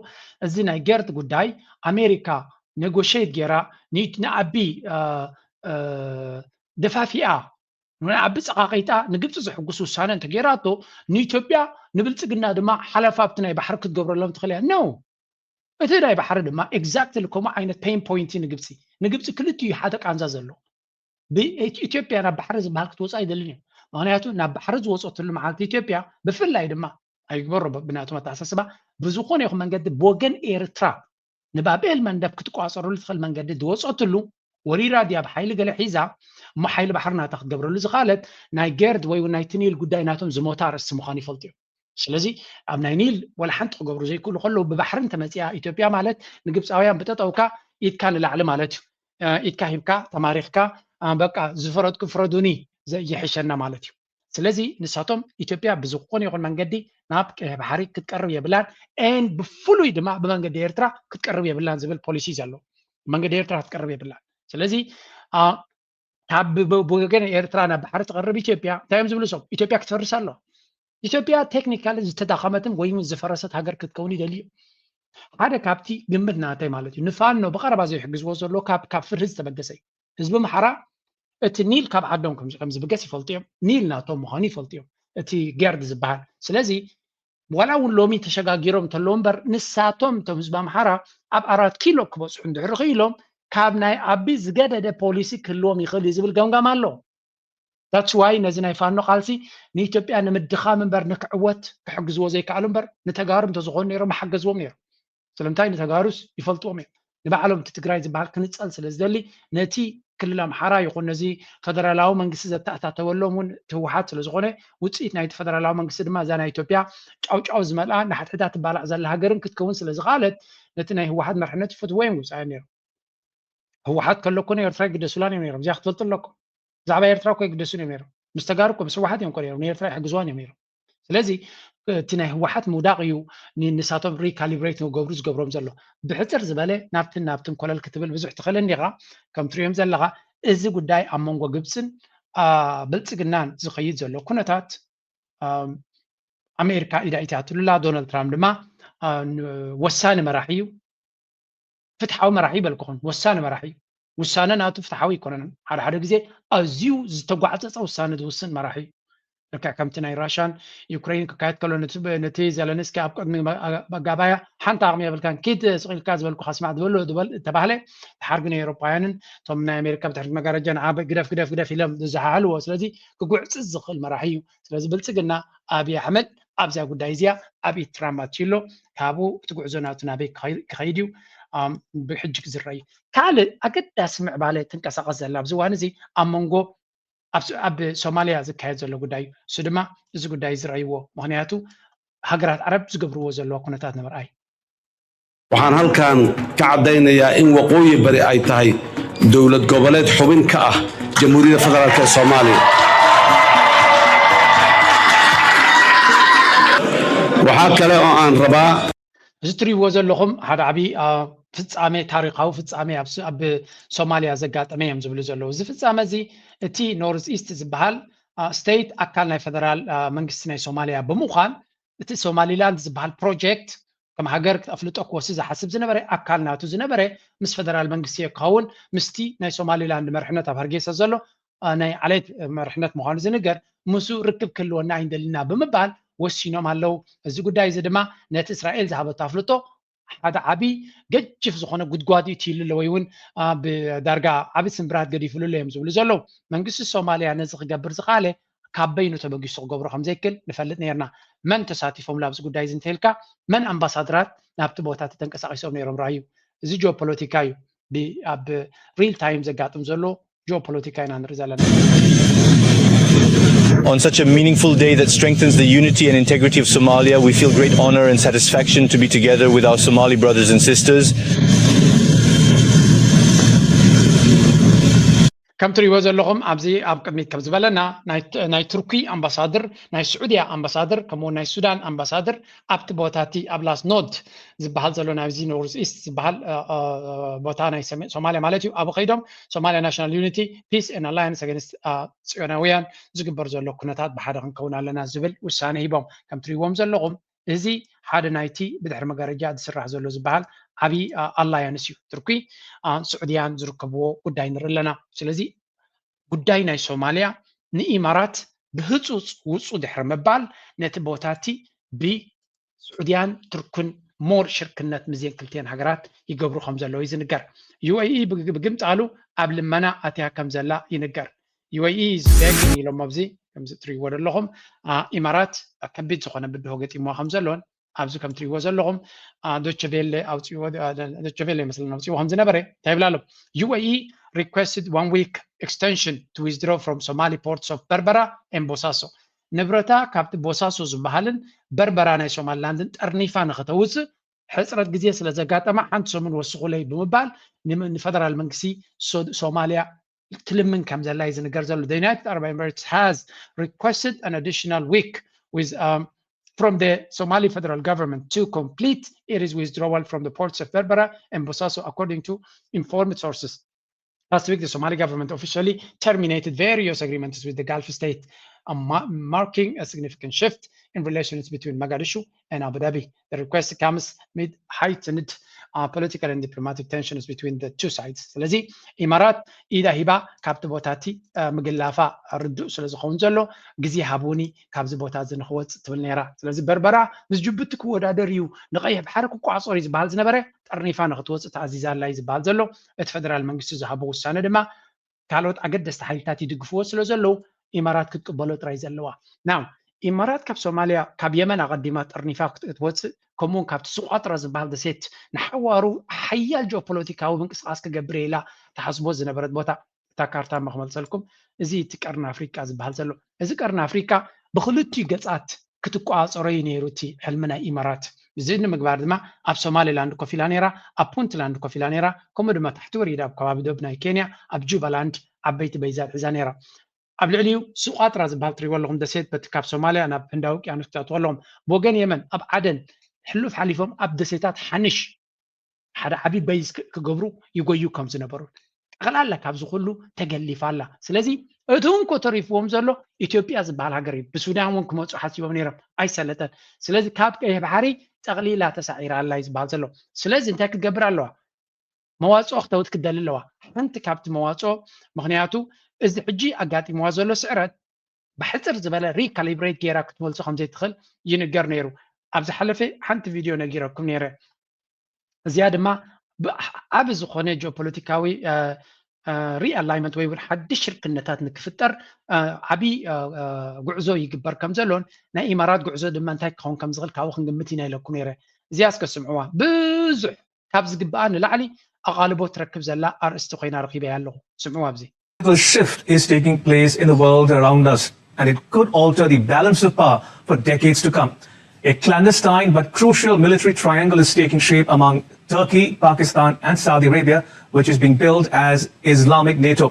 እዚ ናይ ጌርድ ጉዳይ ኣሜሪካ ኔጎሽየት ጌራ ኒ-፣ ንኣቢ፣ አ፣ አ፣ ደፋፊኣ ንዓቢ ጸቓቒጣ ንግብፂ ዘሕጉስ ውሳነ እንተገይራቶ ንኢትዮጵያ ንብልፅግና ድማ ሓለፋ ኣብቲ ናይ ባሕሪ ክትገብረሎም ትኽእል እያ። ኖ፣ እቲ ናይ ባሕሪ ድማ ኤግዛክትሊ ከምኡ ዓይነት ፔን ፖይንት እዩ ንግብፂ። ንግብፂ ክልቲኡ እዩ ሓደ ቃንዛ ዘሎ። ብኢትዮጵያ ናብ ባሕሪ ዝበሃል ክትወፅእ ኣይደልን እዩ። ምክንያቱ ናብ ባሕሪ ዝወፀትሉ መዓልቲ ኢትዮጵያ ብፍላይ ድማ ኣይግበሮ ብ-፣ ብናቶም ኣተሓሳስባ ብዝኾነ ይኹን መንገዲ ብወገን ኤርትራ ንባብኤል መንደብ ክትቋፀረሉ ትኽእል መንገዲ ዝወፀትሉ ወሪራ ድያ ብሓይሊ ገለ ሒዛ እሞ ሓይሊ ባሕሪ ናታ ክትገብረሉ ዝኽኣለት ናይ ጌርድ ወይ እውን ናይ ትኒል ጉዳይ ናቶም ዝሞታ ኣርእስቲ ምዃኑ ይፈልጡ እዮም። ስለዚ ኣብ ናይ ኒል ወላ ሓንቲ ክገብሩ ዘይክእሉ ከለዉ ብባሕሪ እንተመፂኣ ኢትዮጵያ ማለት ንግብፃውያን ብጠጠውካ ኢድካ ንላዕሊ ማለት እዩ። እ፣ ኢድካ ሂብካ ተማሪኽካ፣ እ፣ በቃ ዝፈረድኩም ፍረዱኒ ዘ-፣ ይሕሸና ማለት እዩ። ስለዚ ንሳቶም ኢትዮጵያ ብዝኾነ ይኹን መንገዲ ናብ ቀይሕ ባሕሪ ክትቀርብ የብላን፣ ኤን ብፍሉይ ድማ ብመንገዲ ኤርትራ ክትቀርብ የብላን ዝብል ፖሊሲ እዩ ዘሎ። ብመንገዲ ኤርትራ ክትቀርብ የብላን። ስለዚ፣ አ፣ ካብ ብ-፣ ብ-፣ ብወገን ኤርትራ ናብ ባሕሪ ትቐርብ ኢትዮጵያ እንታይ እዮም ዝብሉ እሶም? ኢትዮጵያ ክትፈርስ ኣለዋ። ኢትዮጵያ ቴክኒካሊ ዝተዳኸመትን ወይ እውን ዝፈረሰት ሃገር ክትከውን ይደልዩ። ሓደ ካብቲ ግምት ናተይ ማለት እዩ። ንፋኖ ብቐረባ ዘይሕግዝዎ ዘሎ ካብ፣ ካብ ፍርሂ ዝተበገሰ እዩ። ህዝቢ ኣምሓራ እቲ ኒል ካብ ዓዶም ከም፣ ከም ዝብገስ ይፈልጡ እዮም። ኒል ናቶም ምዃኑ ይፈልጡ እዮም። እቲ ጌርድ ዝበሃል። ስለዚ ዋላ እውን ሎሚ ተሸጋጊሮም እንተለዉ እምበር፣ ንሳቶም እቶም ህዝቢ ኣምሓራ ኣብ ኣራት ኪሎ ክበፅሑ እንድሕር ክኢሎም፣ ካብ ናይ ኣቢ ዝገደደ ፖሊሲ ክህልዎም ይኽእል እዩ ዝብል ገምጋም ኣሎ። That's why ነዚ ናይ ፋኖ ቃልሲ ንኢትዮጵያ ንምድኻም እምበር ንክዕወት ክሕግዝዎ ዘይከኣሉ እምበር፣ ንተጋሩ እንተዝኾኑ ነይሮም ምሓገዝዎም ነይሩ። ስለምንታይ? ንተጋሩስ ይፈልጥዎም እዮም። ንባዕሎም እቲ ትግራይ ዝበሃል ክንፀል ስለ ዝደሊ፣ ነቲ ክልል ኣምሓራ ይኹን ነዚ ፈደራላዊ መንግስቲ ዘተኣታተወሎም እውን እቲ ህወሓት ስለ ዝኾነ፣ ውፅኢት ናይቲ ፈደራላዊ መንግስቲ ድማ እዛ ናይ ኢትዮጵያ ጫውጫው ዝመልኣ ንሓድሕዳ ትባላዕ ዘላ ሃገርን ክትከውን ስለ ዝኸኣለት፣ ነቲ ናይ ህወሓት መርሕነት ይፈትዎ እዮም ግብፃውያን ነይሮም። ህወሓት ከሎ እኮ ንኤርትራ ይግደሱላን እዮም ነይሮም። እዚኣ ክትፈልጡ ኣለኩም። ብዛዕባ ኤርትራ እኮ ይግደሱን እዮም ነይሮም። ምስ ተጋሩ እኮ ምስ ህወሓት እዮም እኮ ነይሮም። ንኤርትራ ይሕግዝዋን እዮም ነይሮም። ስለዚ እቲ ናይ ህወሓት ምውዳቕ እዩ ን-፣ ንሳቶም ሪካሊብሬት ንክገብሩ ዝገብሮም ዘሎ። ብሕፅር ዝበለ ናብትን ናብትን ኮለል ክትብል ብዙሕ ትኽእል እንዲኻ። ከም ትሪኦም ዘለኻ፣ እዚ ጉዳይ ኣብ መንጎ ግብፅን፣ አ፣ ብልፅግናን ዝኸይድ ዘሎ ኩነታት፣ አ፣ ኣሜሪካ ኢዳ ኢታትሉላ። ዶናልድ ትራምፕ ድማ፣ አ፣ ን-፣ ወሳኒ መራሒ እዩ። ፍትሓዊ መራሒ ይበልኩኹም፣ ወሳኒ መራሒ እዩ። ውሳነ ናቱ ፍትሓዊ ኣይኮነን። ሓደ ሓደ ግዜ ኣዝዩ ዝተጓዕፀፀ ውሳነ ዝውስን መራሒ እዩ። ልክዕ ከምቲ ናይ ራሻን ዩክሬን ክካየድ ከሎ፣ ነቲ ብ-፣ ነቲ ዘለንስኪ ኣብ ቅድሚ መ-፣ መጋባያ ሓንቲ ዓቕሚ የብልካን፣ ኪድ ስቕ ኢልካ ዝበልኩኻ ስማዕ ዝበሎ ዝበል ተባህለ፣ ድሓር ግን ኤውሮጳውያንን እቶም ናይ ኣሜሪካ ብድሕሪት መጋረጃ ንዓ ግደፍ፣ ግደፍ፣ ግደፍ ኢሎም ዝዘሓሕልዎ። ስለዚ ክጉዕፅዝ ዝኽእል መራሒ እዩ። ስለዚ ብልፅግና፣ ኣብይ ኣሕመድ ኣብዚኣ ጉዳይ እዚኣ ኣብ ኢድ ትራምፕ ኣትዩ ኣሎ። ካብኡ እቲ ጉዕዞ ናቱ ናበይ ክኸይ-፣ ክኸይድ እዩ፣ ኣም፣ ብሕጂ ክዝረእ እዩ። ካልእ ኣገዳሲ ምዕባለ ትንቀሳቐስ ዘላ ኣብዚ እዋን እዚ ኣብ መንጎ፣ ኣብ ስ-፣ ኣብ ሶማልያ ዝካየድ ዘሎ ጉዳይ እዩ። እሱ ድማ እዚ ጉዳይ ዝረእይዎ፣ ምኽንያቱ ሃገራት ዓረብ ዝገብርዎ ዘለዋ ኩነታት ንምርኣይ። Waxaan halkan ka caddaynayaa in Waqooyi Bari ay tahay dowlad goboleed xubin ka ah Jamhuuriyadda Federaalk ee Soomaaliya. Waxaa kale oo aan rabaa እዚ ትሪእዎ ዘለኹም ሓደ ዓብዪ፣ አ፣ ፍጻሜ፣ ታሪኻዊ ፍጻሜ ኣብ ስ-፣ ኣብ ሶማልያ ዘጋጠመ እዮም ዝብሉ ዘለዉ። እዚ ፍጻመ እዚ እቲ ኖርዝ ኢስት ዝበሃል፣ አ፣ ስቴት ኣካል ናይ ፈደራል፣ አ፣ መንግስቲ ናይ ሶማልያ ብምዃን፣ እቲ ሶማሊላንድ ዝበሃል ፕሮጀክት ከም ሃገር ክተፍልጦ ክወስድ ዝሓስብ ዝነበረ ኣካል ናቱ ዝነበረ ምስ ፈደራል መንግስቲ እየ ክኸውን፣ ምስቲ ናይ ሶማሊላንድ መርሕነት ኣብ ሃርጌሳ ዘሎ፣ አ፣ ናይ ዓሌት መርሕነት ምዃኑ ዝንገር፣ ምስኡ ርክብ ክህልወና ኣይንደልና ብምባል ወሲኖም ኣለዉ። እዚ ጉዳይ እዚ ድማ ነቲ እስራኤል ዝሃበቶ ኣፍልጦ ሓደ ዓቢ ገጅፍ ዝኾነ ጉድጓድ እዩ ትይሉ ኣሎ፣ ወይ እውን፣ አ፣ ብዳርጋ ዓቢ ስምብራት ገዲፍሉ ኣሎ እዮም ዝብሉ ዘለዉ። መንግስቲ ሶማልያ ነዚ ክገብር ዝኸኣለ ካብ በይኑ ተበጊሱ ክገብሮ ከም ዘይክል ንፈልጥ ነይርና። መን ተሳቲፎምሉ ኣብዚ ጉዳይ እዚ እንተኢልካ፣ መን ኣምባሳደራት ናብቲ ቦታ ተንቀሳቒሶም ነይሮም ራእዩ። እዚ ጂኦፖለቲካ እዩ። ብ-፣ ኣብ ሪል ታይም ዘጋጥም ዘሎ ጂኦፖለቲካ ኢና ንርኢ ዘለና። On such a meaningful day that strengthens the unity and integrity of Somalia, we feel great honor and satisfaction to be together with our Somali brothers and sisters. ከም ትሪእዎ ዘለኹም ኣብዚ ኣብ ቅድሚት ከም ዝበለና ናይ ት-፣ ናይ ቱርኪ ኣምባሳድር፣ ናይ ስዑድያ ኣምባሳድር፣ ከምኡ እውን ናይ ሱዳን ኣምባሳድር ኣብቲ ቦታ እቲ ኣብ ላስ ኖድ ዝበሃል ዘሎ ናብዚ ኖርዝ ኢስት ዝበሃል፣ እ፣ እ፣ ቦታ ናይ ሰሜ-፣ ሶማልያ ማለት እዩ። ኣብኡ ከይዶም ሶማልያ ናሽናል ዩኒቲ ፒስ ኤን ኣላያንስ ኣገንስት፣ እ፣ ጽዮናውያን ዝግበር ዘሎ ኩነታት ብሓደ ክንከውን ኣለና ዝብል ውሳነ ሂቦም። ከም ትሪእዎም ዘለኹም እዚ ሓደ ናይቲ ብድሕሪ መጋረጃ ዝስራሕ ዘሎ ዝበሃል ዓብዪ፣ እ፣ ኣላያንስ እዩ። ቱርኪ፣ እ፣ ስዑድያን ዝርከብዎ ጉዳይ ንርኢ ኣለና። ስለዚ ጉዳይ ናይ ሶማልያ ንኢማራት ብህፁፅ ውፁ ድሕሪ ምባል ነቲ ቦታ እቲ ብስዑድያን ቱርክን ሞር ሽርክነት ምስዘን ክልቲኤን ሃገራት ይገብሩ ከም ዘለዉ እዩ ዝንገር። ዩ ኤ ኢ ብግ-፣ ብግምጣሉ ኣብ ልመና ኣትያ ከም ዘላ ይንገር። ዩ ኤ ኢ is begging ኢሎም ኣብዚ ከምዚ ትሪእዎ ዘለኹም፣ አ፣ ኢማራት ከቢድ ዝኾነ ብድሆ ገጢምዋ ከም ዘሎን ኣብዚ ከም ትሪእዎ ዘለኹም፣ አ፣ ዶቸ ቬለ ኣውፂዎ፣ አ፣ ዶቸ ቬለ ይመስለኒ ኣውፂዎ ከም ዝነበረ እንታይ ይብል ኣሎ? ዩ ኤ ኢ requested one week extension to withdraw from Somali ports of Berbera and Bosaso። ንብረታ ካብቲ ቦሳሶ ዝበሃልን በርበራ ናይ ሶማሊላንድን ጠርኒፋ ንኽተውፅእ ሕፅረት ግዜ ስለ ዘጋጠማ ሓንቲ ሰሙን ወስኹለይ ብምባል ንም-፣ ንፈደራል መንግስቲ ሶ-፣ ሶማልያ ትልምን ከም ዘላ እዩ ዝንገር ዘሎ። The United Arab Emirates has requested an additional week with, um, from the Somali federal government to complete its withdrawal from the ports of Berbera and Bosaso, according to informed sources. Last week, the Somali government officially terminated various agreements with the Gulf state, a ma- marking a significant shift in relations between Mogadishu and Abu Dhabi. The request comes amid heightened uh, political and diplomatic tensions between the two sides. ስለዚ ኢማራት ኢዳ ሂባ ካብቲ ቦታ እቲ ምግላፋ ርዱእ ስለ ዝኸውን ዘሎ ግዜ ሃቡኒ ካብዚ ቦታ እዚ ንክወፅእ ትብል ነይራ። ስለዚ በርበራ ምስ ጅቡቲ ክወዳደር እዩ፣ ንቀይሕ ባሕሪ ክቋፀር እዩ ዝበሃል ዝነበረ ጠርኒፋ ንክትወፅእ ተኣዚዛ ኣላ እዩ ዝበሃል ዘሎ። እቲ ፈደራል መንግስቲ ዝሃቦ ውሳነ ድማ ካልኦት ኣገደስቲ ሓይልታት ይድግፍዎ ስለ ዘለዉ ኢማራት ክትቅበሎ ጥራይ ዘለዋ። ናው ኢማራት ካብ ሶማልያ ካብ የመን ኣቐዲማ ጠርኒፋ ክትወፅእ ከምኡውን ካብቲ ዝቋጥራ ዝበሃል ደሴት ንሓዋሩ ሓያል ጂኦፖለቲካዊ ምንቅስቃስ ክገብር ኢላ ተሓስቦ ዝነበረት ቦታ እታ ካርታ መክመልሰልኩም እዚ እቲ ቀርኒ ኣፍሪቃ ዝበሃል ዘሎ እዚ ቀርኒ ኣፍሪቃ ብክልቲኡ ገፃት ክትቋፀሮ እዩ ነይሩ እቲ ሕልሚ ናይ ኢማራት። እዚ ንምግባር ድማ ኣብ ሶማሊላንድ ኮፍ ኢላ ነይራ፣ ኣብ ፑንትላንድ ኮፍ ኢላ ነይራ፣ ከምኡ ድማ ታሕቲ ወሪዳ ኣብ ከባቢ ዶብ ናይ ኬንያ ኣብ ጁባላንድ ዓበይቲ በይዛት ሒዛ ነይራ። ኣብ ልዕሊኡ ሱቋጥራ ዝበሃል ትሪእዎ ኣለኹም ደሴት በቲ ካብ ሶማልያ ናብ ህንዳዊ ውቅያኖስ ክተእትዎ ኣለኹም። ብወገን የመን ኣብ ዓደን ሕሉፍ ሓሊፎም ኣብ ደሴታት ሓንሽ ሓደ ዓብዪ በይዝ ክገብሩ ይጎዩ ከም ዝነበሩ ጠቕላላ ካብዚ ኩሉ ተገሊፋ ኣላ። ስለዚ እቲ እንኮ ተሪፍዎም ዘሎ ኢትዮጵያ ዝበሃል ሃገር እዩ። ብሱዳን እውን ክመፁ ሓሲቦም ነይሮም ኣይሰለጠን። ስለዚ ካብ ቀይሕ ባሕሪ ጠቕሊላ ተሳዒራ ኣላ እዩ ዝበሃል ዘሎ። ስለዚ እንታይ ክትገብር ኣለዋ? መዋፅኦ ክተውት ክደሊ ኣለዋ። ሓንቲ ካብቲ መዋፅኦ ምክንያቱ እዚ ሕጂ ኣጋጢምዋ ዘሎ ስዕረት ብሕፅር ዝበለ ሪካሊብሬት ገይራ ክትመልሶ ከምዘይትኽእል ይንገር ነይሩ። ኣብ ዝሓለፈ ሓንቲ ቪድዮ ነጊረኩም ነይረ። እዚኣ ድማ ዓብ ዝኾነ ጂኦፖለቲካዊ ሪኣላይመንት ወይ እውን ሓድሽ ሽርክነታት ንክፍጠር ዓብዪ ጉዕዞ ይግበር ከም ዘሎን ናይ ኢማራት ጉዕዞ ድማ እንታይ ክኸውን ከም ዝኽእል ካብኡ ክንግምት ኢና ኢለኩም ነይረ። እዚኣ እስከ ስምዕዋ። ብዙሕ ካብ ዝግብኣ ንላዕሊ ኣቓልቦ ትረክብ ዘላ ኣርእስቲ ኮይና ረኺበያ ኣለኹ። ስምዕዋ ኣብዚ። A shift is taking place in the world around us, and it could alter the balance of power for decades to come. A clandestine but crucial military triangle is taking shape among Turkey, Pakistan, and Saudi Arabia, which is being billed as Islamic NATO.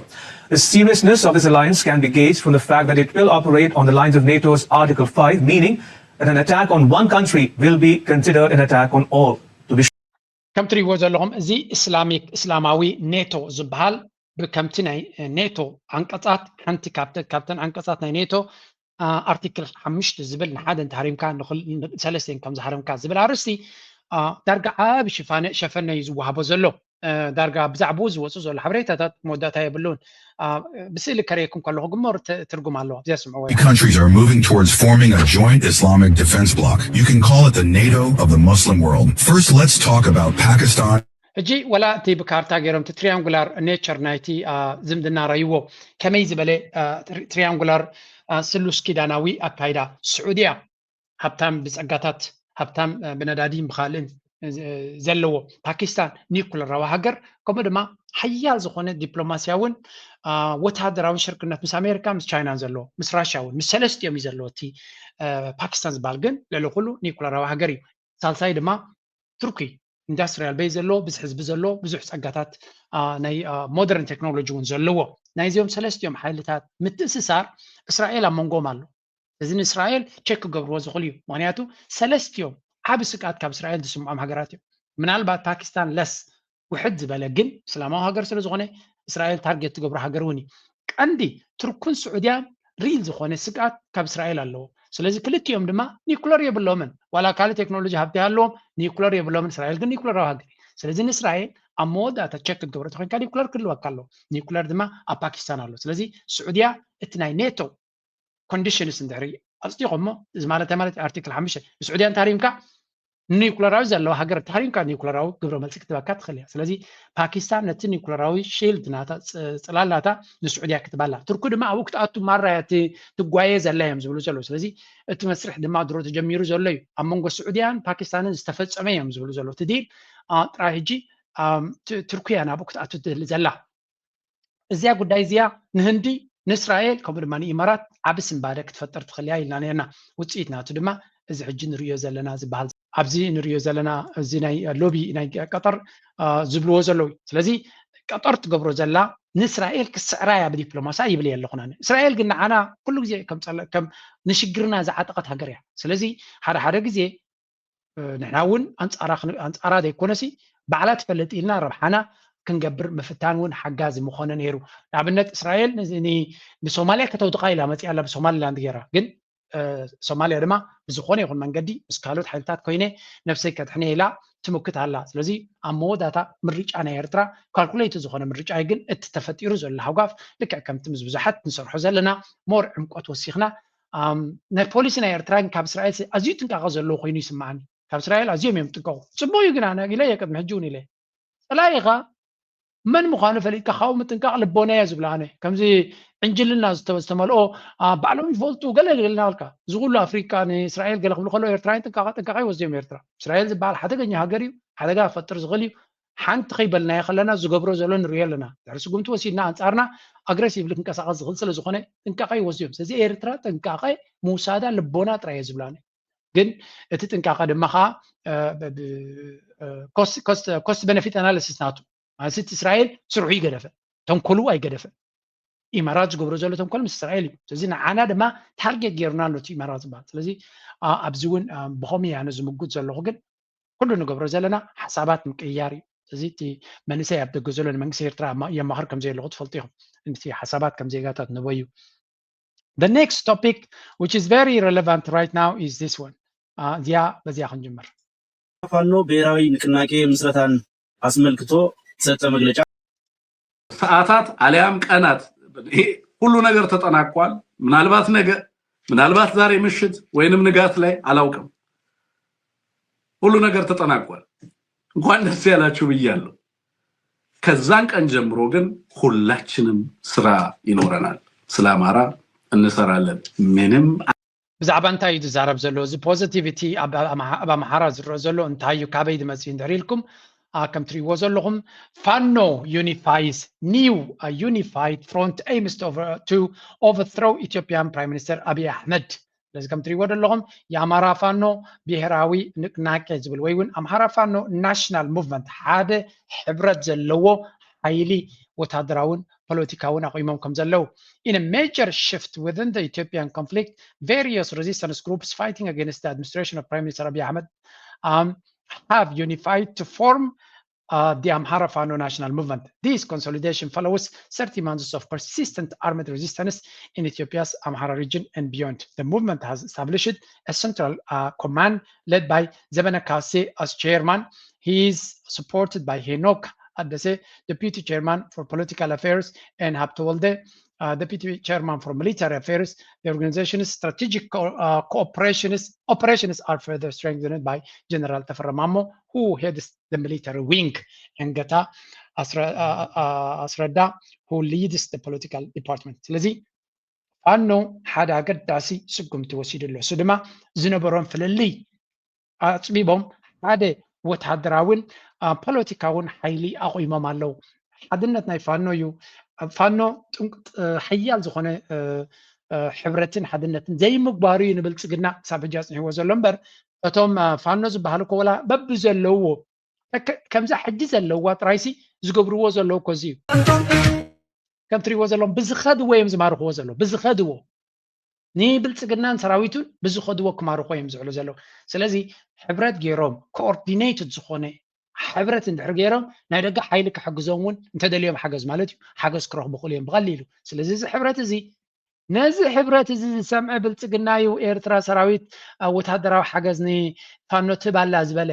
The seriousness of this alliance can be gauged from the fact that it will operate on the lines of NATO's Article five, meaning that an attack on one country will be considered an attack on all. To be ከም ትሪእዎ ዘለኹም እዚ እስላሚክ እስላማዊ ኔቶ ዝበሃል ብከምቲ ናይ ኔቶ ዓንቀፃት ሓንቲ ካብተን ዓንቀፃት ናይ ኔቶ ኣርቲክል ሓሙሽተ ዝብል ንሓደ እንተሃሪምካ ሰለስተ ከም ዝሃረምካ ዝብል ኣርእስቲ ዳርጋ ዓቢ ሸፈነ እዩ ዝወሃቦ ዘሎ። ዳርጋ ብዛዕባኡ ዝወፁ ዘሎ ሓበሬታታት መወዳእታ የብሉን። ብስእሊ ከርእየኩም ከለኹ ግመሩ ትርጉም ኣለዎ። እዚኣ ስምዕዎ። Countries are moving towards forming a joint Islamic defense bloc. You can call it the NATO of the Muslim world. First, let's talk about Pakistan. ሕጂ ወላ እቲ ብካርታ ገይሮም እቲ ትሪያንጉላር ኔቸር ናይቲ ዝምድና ረይዎ ከመይ ዝበለ ትሪያንጉላር ስሉስ ኪዳናዊ ኣካይዳ ስዑድያ ሃብታም ብፀጋታት ሃብታም ብነዳዲን ብካልእን ዘለዎ ፓኪስታን ኒኩለራዊ ሃገር ከምኡ ድማ ሓያል ዝኾነ ዲፕሎማስያውን ወታደራዊ ሽርክነት ምስ ኣሜሪካ ምስ ቻይናን ዘለዎ ምስ ራሽያ እውን ምስ ሰለስቲኦም እዩ ዘለዎ እቲ ፓኪስታን ዝበሃል ግን ልዕሊ ኩሉ ኒኩለራዊ ሃገር እዩ። ሳልሳይ ድማ ቱርኪ ኢንዳስትሪያል ቤዝ ዘለዎ ብዙሕ ህዝቢ ዘለዎ ብዙሕ ፀጋታት ናይ ሞደርን ቴክኖሎጂ እውን ዘለዎ ናይዚኦም ሰለስቲኦም ሓይልታት ምትእስሳር እስራኤል ኣብ መንጎም ኣሎ። እዚ ንእስራኤል ቸክ ክገብርዎ ዝኽእሉ እዩ። ምክንያቱ ሰለስቲኦም ዓቢ ስግኣት ካብ እስራኤል ዝስምዖም ሃገራት እዮም። ምናልባት ፓኪስታን ለስ ውሕድ ዝበለ ግን እስላማዊ ሃገር ስለ ዝኾነ እስራኤል ታርጌት ትገብሮ ሃገር እውን እዩ። ቀንዲ ቱርክን ስዑድያን ሪል ዝኾነ ስግኣት ካብ እስራኤል ኣለዎ። ስለዚ ክልቲኦም ድማ ኒኩለር የብሎምን። ዋላ ካልእ ቴክኖሎጂ ሃብቲ ኣለዎም፣ ኒኩለር የብሎምን። እስራኤል ግን ኒኩለራዊ ሃገር እዩ። ስለዚ ንእስራኤል ኣብ መወዳእታ ቸክ ክትገብሮ ተኮይንካ ኒኩለር ክህልወካ ኣለዎ። ኒኩለር ድማ ኣብ ፓኪስታን ኣሎ። ስለዚ ስዑድያ እቲ ናይ ኔቶ ኮንዲሽንስ እንድሕሪ ኣፅዲቖሞ እዚ ማለት እንታይ ማለት ኣርቲክል ሓሙሽተ ንስዑድያ እንተሃሪምካ ኒኩለራዊ ዘለዋ ሃገር እንተሃሪምካ ኒኩለራዊ ግብረ መልሲ ክትበካ ትኽእል እያ። ስለዚ ፓኪስታን ነቲ ኒኩለራዊ ሺልድ ናታ ፅላል ናታ ንስዑድያ ክትባላ ቱርኪ ድማ ኣብኡ ክትኣቱ ማራ እያ ትጓየ ዘላ እዮም ዝብሉ ዘለዉ። ስለዚ እቲ መስርሕ ድማ ድሮ ተጀሚሩ ዘሎ እዩ። ኣብ መንጎ ስዑድያን ፓኪስታንን ዝተፈፀመ እዮም ዝብሉ ዘለዉ። እቲ ዲል ጥራይ ሕጂ ቱርኪ እያ ናብኡ ክትኣቱ ትደሊ ዘላ። እዚኣ ጉዳይ እዚኣ ንህንዲ ንእስራኤል ከምኡ ድማ ንኢማራት ዓቢ ስንባደ ክትፈጥር ትኽእል እያ ኢልና ነርና። ውፅኢት ናቱ ድማ እዚ ሕጂ ንርእዮ ዘለና ዝበሃል ኣብዚ ንርእዮ ዘለና እዚ ናይ ሎቢ ናይ ቀጠር ዝብልዎ ዘለዉ እዩ። ስለዚ ቀጠር ትገብሮ ዘላ ንእስራኤል ክስዕራ እያ ብዲፕሎማሳ ይብል እየ ኣለኹ። እስራኤል ግን ንዓና ኩሉ ግዜ ከም ንሽግርና ዝዓጠቐት ሃገር እያ። ስለዚ ሓደ ሓደ ግዜ ንሕና እውን ኣንፃራ ዘይኮነሲ ባዕላ ትፈልጥ ኢልና ረብሓና ክንገብር ምፍታን እውን ሓጋዚ ምኾነ ነይሩ። ንኣብነት እስራኤል ንሶማልያ ከተውድቓ ኢላ መፅያ ኣላ ብሶማሊላንድ ገይራ። ግን ሶማልያ ድማ ብዝኾነ ይኹን መንገዲ ምስ ካልኦት ሓይልታት ኮይነ ነብሰይ ከድሕነ ኢላ ትምክት ኣላ። ስለዚ ኣብ መወዳታ ምርጫ ናይ ኤርትራ ካልኩሌት ዝኾነ ምርጫ ግን እቲ ተፈጢሩ ዘሎ ሃጓፍ ልክዕ ከምቲ ምስ ብዙሓት ንሰርሖ ዘለና ሞር ዕምቆት ወሲኽና ናይ ፖሊሲ ናይ ኤርትራ ካብ እስራኤል ኣዝዩ ጥንቃቐ ዘለዎ ኮይኑ ይስማዓኒ። ካብ እስራኤል ኣዝዮም እዮም ጥንቀቑ። ፅቡቅ እዩ ግን ኣነ ኢለ እየ ቅድሚ ሕጂ እውን ኢለ ፀላኢኻ መን ምዃኑ ፈሊጥካ ካብኡ ምጥንቃቕ ልቦና እየ ዝብሎ ኣነ። ከምዚ ዕንጅልና ዝተመልኦ ባዕሎም ይፈልጡ ገለ ገለ እናበልካ እዚ ኩሉ ኣፍሪቃ ንእስራኤል ገለ ክብሉ ከለዉ ኤርትራውያን ጥንቃቐ ጥንቃቐ ይወስድዮም። ኤርትራ እስራኤል ዝበሃል ሓደገኛ ሃገር እዩ፣ ሓደጋ ክፈጥር ዝኽእል እዩ። ሓንቲ ከይበልናዮ ከለና ዝገብሮ ዘሎ ንሪኦ ኣለና። ድሕሪ ስጉምቲ ወሲድና ኣንጻርና ኣግረሲቭሊ ክንቀሳቐስ ዝኽእል ስለ ዝኾነ ጥንቃቐ ይወስድዮም። ስለዚ ኤርትራ ጥንቃቐ ምውሳዳ ልቦና ጥራይ እየ ዝብሎ ኣነ። ግን እቲ ጥንቃቐ ድማ ከዓ ኮስት በነፊት ኣናሊሲስ ናቱ ማለት እቲ እስራኤል ስርሑ ይገደፈ ተንኮሉ ኣይገደፈ። ኢማራት ዝገብሮ ዘሎ ተንኮል ምስ እስራኤል እዩ። ስለዚ ንዓና ድማ ታርጌት ገይሩና ኣሎ እቲ ኢማራት ዝበሃል። ስለዚ ኣብዚ እውን ብኸመይ ኣነ ዝምጉት ዘለኹ ግን ኩሉ ንገብሮ ዘለና ሓሳባት ምቅይያር እዩ። ስለዚ እቲ መንእሰይ ኣብ ደገ ዘሎ ንመንግስቲ ኤርትራ የማኽር ከም ዘየለኹ ትፈልጡ ኢኹም። እቲ ሓሳባት ከም ዜጋታት ንበዩ The next topic, which is very relevant right now, is this one. እዚኣ በዚኣ ክንጅምር። ፋኖ ብሔራዊ ንቅናቄ ምስረታን ኣስመልክቶ ሰጠ መግለጫ። ሰዓታት አሊያም ቀናት ይሄ ሁሉ ነገር ተጠናቋል። ምናልባት ነገ፣ ምናልባት ዛሬ ምሽት ወይንም ንጋት ላይ አላውቅም። ሁሉ ነገር ተጠናቋል። እንኳን ደስ ያላችሁ ብያለሁ። ከዛን ቀን ጀምሮ ግን ሁላችንም ስራ ይኖረናል። ስለ አማራ እንሰራለን። ምንም ብዛዕባ እንታይ እዩ ዝዛረብ ዘሎ? እዚ ፖዚቲቪቲ ኣብ ኣምሓራ ዝረአ ዘሎ እንታይ እዩ? ካበይ ዝመፅእ እንድሕር ኢልኩም ከም ትሪእዎ ዘለኹም ፋኖ unifies new unified front aims to overthrow Ethiopian Prime Minister Abiy Ahmed። ስለዚ ከም ትሪእዎ ዘለኹም የአማራ ፋኖ ብሄራዊ ንቅናቄ ዝብል ወይ እውን ኣምሓራ ፋኖ ናሽናል ሙቭመንት ሓደ ሕብረት ዘለዎ ሓይሊ ወታደራውን ፖለቲካውን ኣቑሞም ከም ዘለዉ። In a major shift within the Ethiopian conflict, various resistance groups fighting against the administration of Prime Minister Abiy Ahmed um, have unified to form uh, the Amhara Fano National Movement. This consolidation follows thirty months of persistent armed resistance in Ethiopia's Amhara region and beyond. The movement has established a central uh, command led by Zebene Kase as chairman. He is supported by Henok Adese, deputy chairman for political affairs, and Habtewalde, uh, deputy chairman for military affairs. The organization's strategic co- uh, cooperations operations are further strengthened by General Tafara Mamo, who heads the military wing, and Gata Asra- uh, uh, Asrada, who leads the political department. ስለዚ ፋኖ ሓደ ኣገዳሲ ስጉምቲ ወሲዱ ኣሎ። እሱ ድማ ዝነበሮም ፍልልይ ኣፅቢቦም ሓደ ወታደራውን ፖለቲካውን ሓይሊ ኣቑሞም ኣለዉ። ሓድነት ናይ ፋኖ እዩ። ፋኖ ሓያል ዝኾነ ሕብረትን ሓድነትን ዘይምግባሩ እዩ ንብልፅግና ክሳብ ሕጂ ኣፅኒሕዎ ዘሎ እምበር እቶም ፋኖ ዝበሃሉ እኮ ወላ በብዘለውዎ ከምዛ ሕጂ ዘለዋ ጥራይሲ ዝገብርዎ ዘለዉ እኮ እዚ እዩ። ከም ትሪእዎ ዘለዎም ብዝኸድዎ እዮም ዝማርኽዎ ዘለዉ ብዝኸድዎ ንብልፅግናን ሰራዊቱን ብዝኸድዎ ክማርኾ እዮም ዝዕሉ ዘለዉ። ስለዚ ሕብረት ገይሮም ኮኦርዲኔትድ ዝኾነ ሕብረት እንድሕር ገይሮም ናይ ደገ ሓይሊ ክሕግዞም እውን እንተደልዮም ሓገዝ ማለት እዩ ሓገዝ ክረኽቡ ክእሉ እዮም ብቐሊሉ። ስለዚ እዚ ሕብረት እዚ ነዚ ሕብረት እዚ ዝሰምዐ ብልፅግና እዩ ኤርትራ ሰራዊት ወታደራዊ ሓገዝ ንፋኖ ትብ ኣላ ዝበለ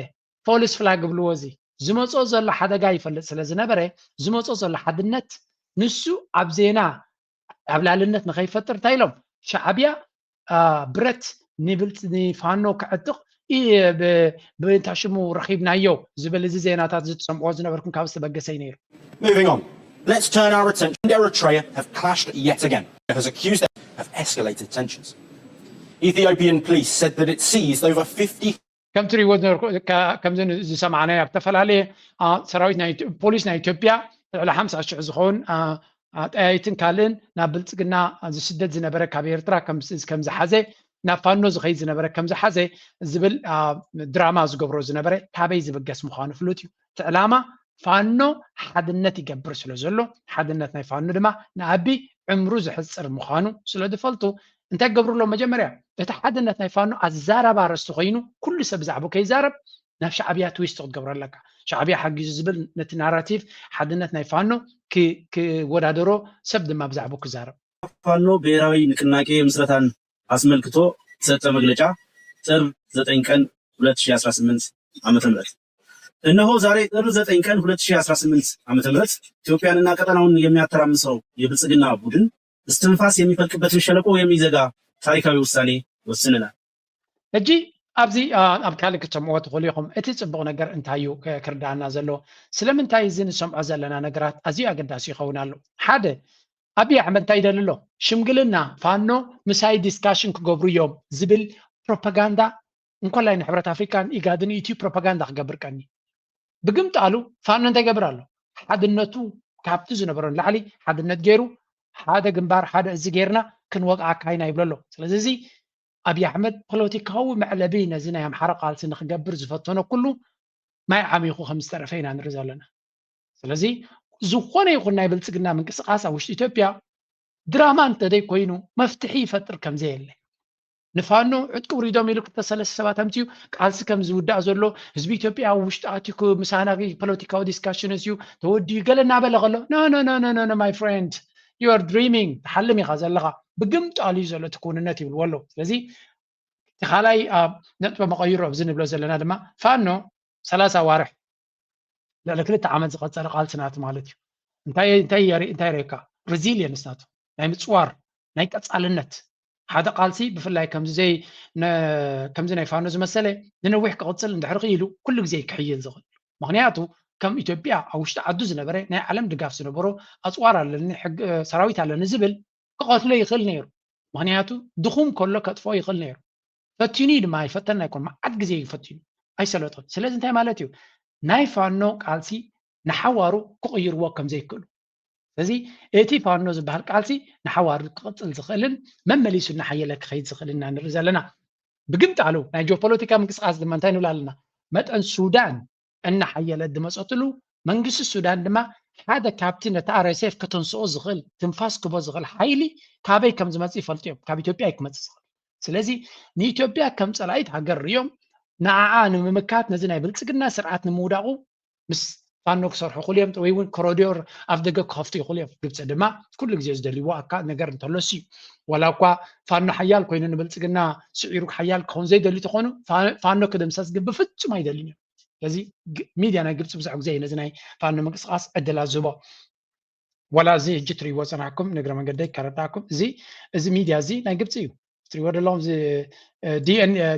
ፖሊስ ፍላግ ብልዎ እዚ ዝመፅኦ ዘሎ ሓደጋ ይፈልጥ ስለ ዝነበረ ዝመፅኦ ዘሎ ሓድነት ንሱ ኣብ ዜና ኣብ ላልነት ንኸይፈጥር እንታይ ኢሎም ሻዕብያ ብረት ንብልፅ ንፋኖ ክዕጥቕ ብእንታ ሽሙ ረኺብናዮ ዝብል እዚ ዜናታት እዚ ትሰምዕዎ ዝነበርኩም ካብ ዝተበገሰ እዩ ነይሩ። Moving on. Let's turn our attention. Eritrea have clashed yet again. Has accused them of escalated tensions. Ethiopian police said that it seized over fifty ከም ትሪእዎ ዝነበርኩ ከምዚ ዝሰማዕናዮ ኣብ ዝተፈላለየ ሰራዊት ፖሊስ ናይ ኢትዮጵያ ልዕሊ ሓምሳ ሽሕ ዝኸውን ጠያይትን ካልእን ናብ ብልፅግና ዝስደድ ዝነበረ ካብ ኤርትራ ከም ዝሓዘ ናብ ፋኖ ዝኸይድ ዝነበረ ከም ዝሓዘ ዝብል ድራማ ዝገብሮ ዝነበረ ካበይ ዝብገስ ምዃኑ ፍሉጥ እዩ። እቲ ዕላማ ፋኖ ሓድነት ይገብር ስለ ዘሎ ሓድነት ናይ ፋኖ ድማ ንኣቢ ዕምሩ ዘሕፅር ምዃኑ ስለ ዝፈልጡ እንታይ ክገብሩ ኣለዎም? መጀመርያ እቲ ሓድነት ናይ ፋኖ ኣዛራቢ ኣርእስቲ ኮይኑ ኩሉ ሰብ ብዛዕባኡ ከይዛረብ ናብ ሻዕብያ ትዊስት ክትገብሮ ኣለካ። ሻዕብያ ሓጊዙ ዝብል ነቲ ናራቲቭ ሓድነት ናይ ፋኖ ክወዳደሮ ሰብ ድማ ብዛዕባኡ ክዛረብ። ፋኖ ብሔራዊ ንቅናቄ ምስረታን ኣስመልክቶ ሰጠ መግለጫ ጥር ዘጠኝ ቀን ሁለት ሺህ አስራ ስምንት ዓመተ ምህረት። እነሆ ዛሬ ጥር ዘጠኝ ቀን ሁለት ሺህ አስራ ስምንት ዓመተ ምህረት ኢትዮጵያንና ቀጠናውን የሚያተራምሰው የብልጽግና ቡድን እስትንፋስ የሚፈልቅበትን ሸለቆ የሚዘጋ ታሪካዊ ውሳኔ ወስነናል። ሕጂ ኣብዚ ኣብ ካልእ ክትሰምዕዎ ትኽእሉ ኢኹም። እቲ ጽቡቕ ነገር እንታይ እዩ ክርዳኣና ዘሎ? ስለምንታይ እዚ ንሰምዖ ዘለና ነገራት ኣዝዩ ኣገዳሲ ይኸውን ኣሎ? ሓደ፣ ኣብይ ኣሕመድ እንታይ ይደሊ ኣሎ? ሽምግልና ፋኖ ምሳይ ዲስካሽን ክገብሩ እዮም ዝብል ፕሮፓጋንዳ እንኮላይ ንሕብረት ኣፍሪካን ኢጋድን ኢትዩ ፕሮፓጋንዳ ክገብር ቀኒ። ብግምጣሉ ፋኖ እንታይ ይገብር ኣሎ? ሓድነቱ ካብቲ ዝነበሮ ንላዕሊ ሓድነት ገይሩ ሓደ ግንባር ሓደ እዚ ገይርና ክንወግኣካ ኢና ይብሎ ኣሎ። ስለዚ እዚ ኣብይ ኣሕመድ ፖለቲካዊ መዕለቢ ነዚ ናይ ኣምሓራ ቃልሲ ንክገብር ዝፈተኖ ኩሉ ማይ ዓሚኹ ከም ዝተረፈ ኢና ንርኢ ዘለና። ስለዚ ዝኾነ ይኹን ናይ ብልፅግና ምንቅስቃስ ኣብ ውሽጢ ኢትዮጵያ ድራማ እንተደይ ኮይኑ መፍትሒ ይፈጥር ከምዘየለ ንፋኖ ዕጥቂ ውሪዶም ኢሉ ክልተ ሰለስተ ሰባት ኣምፅኡ ቃልሲ ከም ዝውዳእ ዘሎ ህዝቢ ኢትዮጵያ ኣብ ውሽጢ ኣትዩ ምሳና ፖለቲካዊ ዲስካሽን እዩ ተወዲኡ ገለ እናበለ ከሎ no no no no no my friend you are dreaming ትሓልም ኢኻ ዘለኻ ብግምጣሉ እዩ ዘሎ እቲ ክውንነት ይብልዎ ኣለዉ ስለዚ እቲ ካልኣይ ኣብ ነጥበ መቐይሮ ኣብዚ ንብሎ ዘለና ድማ ፋኖ ሰላሳ ኣዋርሕ ልዕሊ ክልተ ዓመት ዝቐፀለ ቃልሲ ናቱ ማለት እዩ እንታይ እንታይ የርኢ እንታይ የርእየካ ሬዚሊየንስ ናቱ ናይ ምፅዋር ናይ ቀፃልነት ሓደ ቃልሲ ብፍላይ ከምዚ ዘይ ከምዚ ናይ ፋኖ ዝመሰለ ንነዊሕ ክቕፅል እንድሕር ክኢሉ ኩሉ ግዜ ክሕይል ዝኽእል ምክንያቱ ከም ኢትዮጵያ ኣብ ውሽጢ ዓዱ ዝነበረ ናይ ዓለም ድጋፍ ዝነበሮ ኣፅዋር ኣለኒ ሰራዊት ኣለኒ ዝብል ክቐትሎ ይኽእል ነይሩ ምክንያቱ ድኹም ከሎ ከጥፍኦ ይኽእል ነይሩ ፈቲኑ እዩ ድማ ይፈተና ይኮን መዓት ግዜ እዩ ፈቲኑ ኣይሰለጦን ስለዚ እንታይ ማለት እዩ ናይ ፋኖ ቃልሲ ንሓዋሩ ክቕይርዎ ከም ዘይክእሉ ስለዚ እቲ ፋኖ ዝበሃል ቃልሲ ንሓዋሩ ክቕፅል ዝኽእልን መመሊሱ እናሓየለ ክኸይድ ዝኽእል ኢና ንርኢ ዘለና ብግምጣሉ ናይ ጂኦፖለቲካ ምንቅስቃስ ድማ እንታይ ንብል ኣለና መጠን ሱዳን እናሓየለት ዝመፀትሉ መንግስቲ ሱዳን ድማ ሓደ ካብቲ ነቲ ኣርኤስኤፍ ከተንስኦ ዝኽእል ትንፋስ ክቦ ዝኽእል ሓይሊ ካበይ ከም ዝመፅእ ይፈልጡ እዮም ካብ ኢትዮጵያ እዩ ክመፅእ ዝኽእል ስለዚ ንኢትዮጵያ ከም ፀላኢት ሃገር ርዮም ንዓዓ ንምምካት ነዚ ናይ ብልፅግና ስርዓት ንምውዳቑ ምስ ፋኖ ክሰርሑ ይኽእሉ እዮም ወይ እውን ኮሮዲዮር ኣፍ ደገ ክኸፍቱ ይኽእሉ እዮም ግብፂ ድማ ኩሉ ግዜ ዝደልይዎ ኣካ ነገር እንተሎስ እዩ ዋላ እኳ ፋኖ ሓያል ኮይኑ ንብልፅግና ስዒሩ ሓያል ክኸውን ዘይደሊ ተኾኑ ፋኖ ክድምሰስ ግን ብፍፁም ኣይደልን እዮም ስለዚ ሚድያ ናይ ግብፂ ብዙሕ ግዜ ነዚ ናይ ፋኖ ምንቅስቃስ ዕድላት ዝህቦ ዋላ እዚ ሕጂ ትሪእዎ ፀናሕኩም ንግረ መንገደይ ከረዳእኩም እዚ እዚ ሚድያ እዚ ናይ ግብፂ እዩ ትሪእዎ ዘለኹም እዚ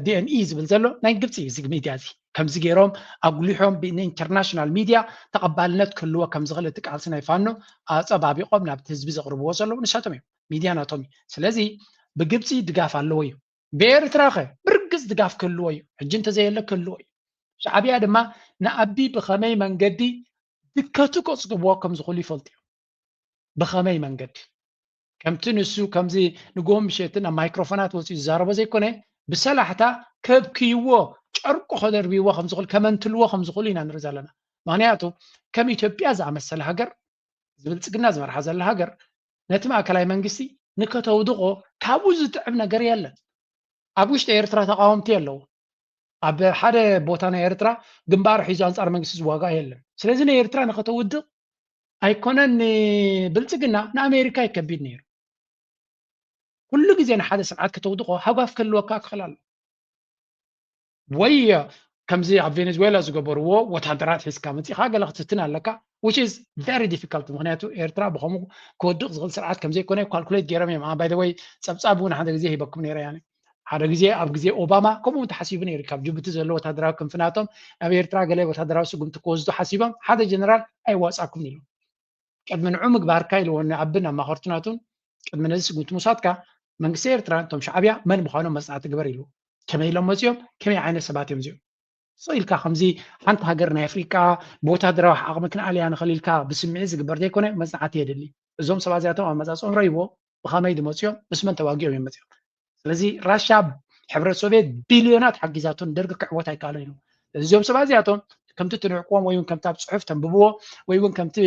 ዲኤንኢ ዝብል ዘሎ ናይ ግብፂ እዩ እዚ ሚድያ እዚ ከምዚ ገይሮም ኣጉሊሖም ብኢንተርናሽናል ሚድያ ተቐባልነት ክህልዎ ከም ዝኽእል እቲ ቃልሲ ናይ ፋኖ ኣፀባቢቖም ናብቲ ህዝቢ ዘቕርብዎ ዘለዉ ንሳቶም እዮም ሚድያ ናቶም እዩ ስለዚ ብግብፂ ድጋፍ ኣለዎ እዩ ብኤርትራ ኸ ብርግፅ ድጋፍ ክህልዎ እዩ ሕጂ እንተዘየለ ክህልዎ እዩ ሻዕብያ ድማ ንኣቢ ብኸመይ መንገዲ ድከቱ ከፅግብዎ ከም ዝኽእሉ ይፈልጡ እዮም ብኸመይ መንገዲ ከምቲ ንሱ ከምዚ ንግሆ ምሸትን ኣብ ማይክሮፎናት ወፂኡ ዝዛረቦ ዘይኮነ ብሰላሕታ ከብክይዎ ጨርቁ ከደርብይዎ ከምዝኽእል ከመንትልዎ ከምዝኽእሉ ኢና ንርኢ ዘለና ምክንያቱ ከም ኢትዮጵያ ዝኣመሰለ ሃገር ዝብልፅግና ዝመርሓ ዘላ ሃገር ነቲ ማእከላይ መንግስቲ ንከተውድቆ ካብኡ ዝጥዕም ነገር የለን ኣብ ውሽጢ ኤርትራ ተቃወምቲ ኣለዉ ኣብ ሓደ ቦታ ናይ ኤርትራ ግንባር ሒዙ ኣንፃር መንግስቲ ዝዋጋ የለን ስለዚ ንኤርትራ ንከተውድቕ ኣይኮነን ብልፅግና ንኣሜሪካ ይከቢድ ነይሩ ኩሉ ግዜ ንሓደ ስርዓት ከተውድቆ ሃጓፍ ክህልወካ ክኽእል ኣሎ ወይ ከምዚ ኣብ ቬኔዙዌላ ዝገበርዎ ወታደራት ሒዝካ መፂኻ ገለ ክትፍትን ኣለካ which is very difficult ምክንያቱ ኤርትራ ብከምኡ ክወድቕ ዝኽእል ስርዓት ከምዘይኮነ ካልኩሌት ገይሮም እዮም by the way ፀብፃብ እውን ሓደ ግዜ ሂበኩም ነይረ ያኒ ሓደ ግዜ ኣብ ግዜ ኦባማ ከምኡ ተሓሲቡ ነይሩ ካብ ጅቡቲ ዘሎ ወታደራዊ ክንፍናቶም ናብ ኤርትራ ገለ ወታደራዊ ስጉምቲ ክወስዱ ሓሲቦም ሓደ ጀነራል ኣይዋፃኩም ኢሉ ቅድሚ ንዑ ምግባርካ ኢልዎ ንኣብን ኣማኸርቱ ናቱን ቅድሚ ነዚ ስጉምቲ ምውሳድካ መንግስቲ ኤርትራ እቶም ሻዕብያ መን ምዃኖም መፅናዕቲ ግበር ኢሉ ከመይ ኢሎም መፅኦም ከመይ ዓይነት ሰባት እዮም እዚኦም ሶ ኢልካ ከምዚ ሓንቲ ሃገር ናይ ኣፍሪቃ ብወታደራዊ ዓቕሚ ክንኣልያ ንኽእል ኢልካ ብስምዒት ዝግበር ዘይኮነ መፅናዕቲ የድሊ እዞም ሰባት እዚኣቶም ኣብ መፃፅኦም ረይዎ ብኸመይ ድመፅኦም ምስ መን ተዋጊኦም እዮም መፅኦም ስለዚ ራሻ ሕብረት ሶቪየት ቢልዮናት ሓጊዛቶም ደርጊ ክዕወት ኣይከኣለን እዩ እዚኦም ሰባት እዚኣቶም ከምቲ ትንዕቅዎም ወይ እውን ከምቲ ኣብ ፅሑፍ ተንብብዎ ወይ እውን ከምቲ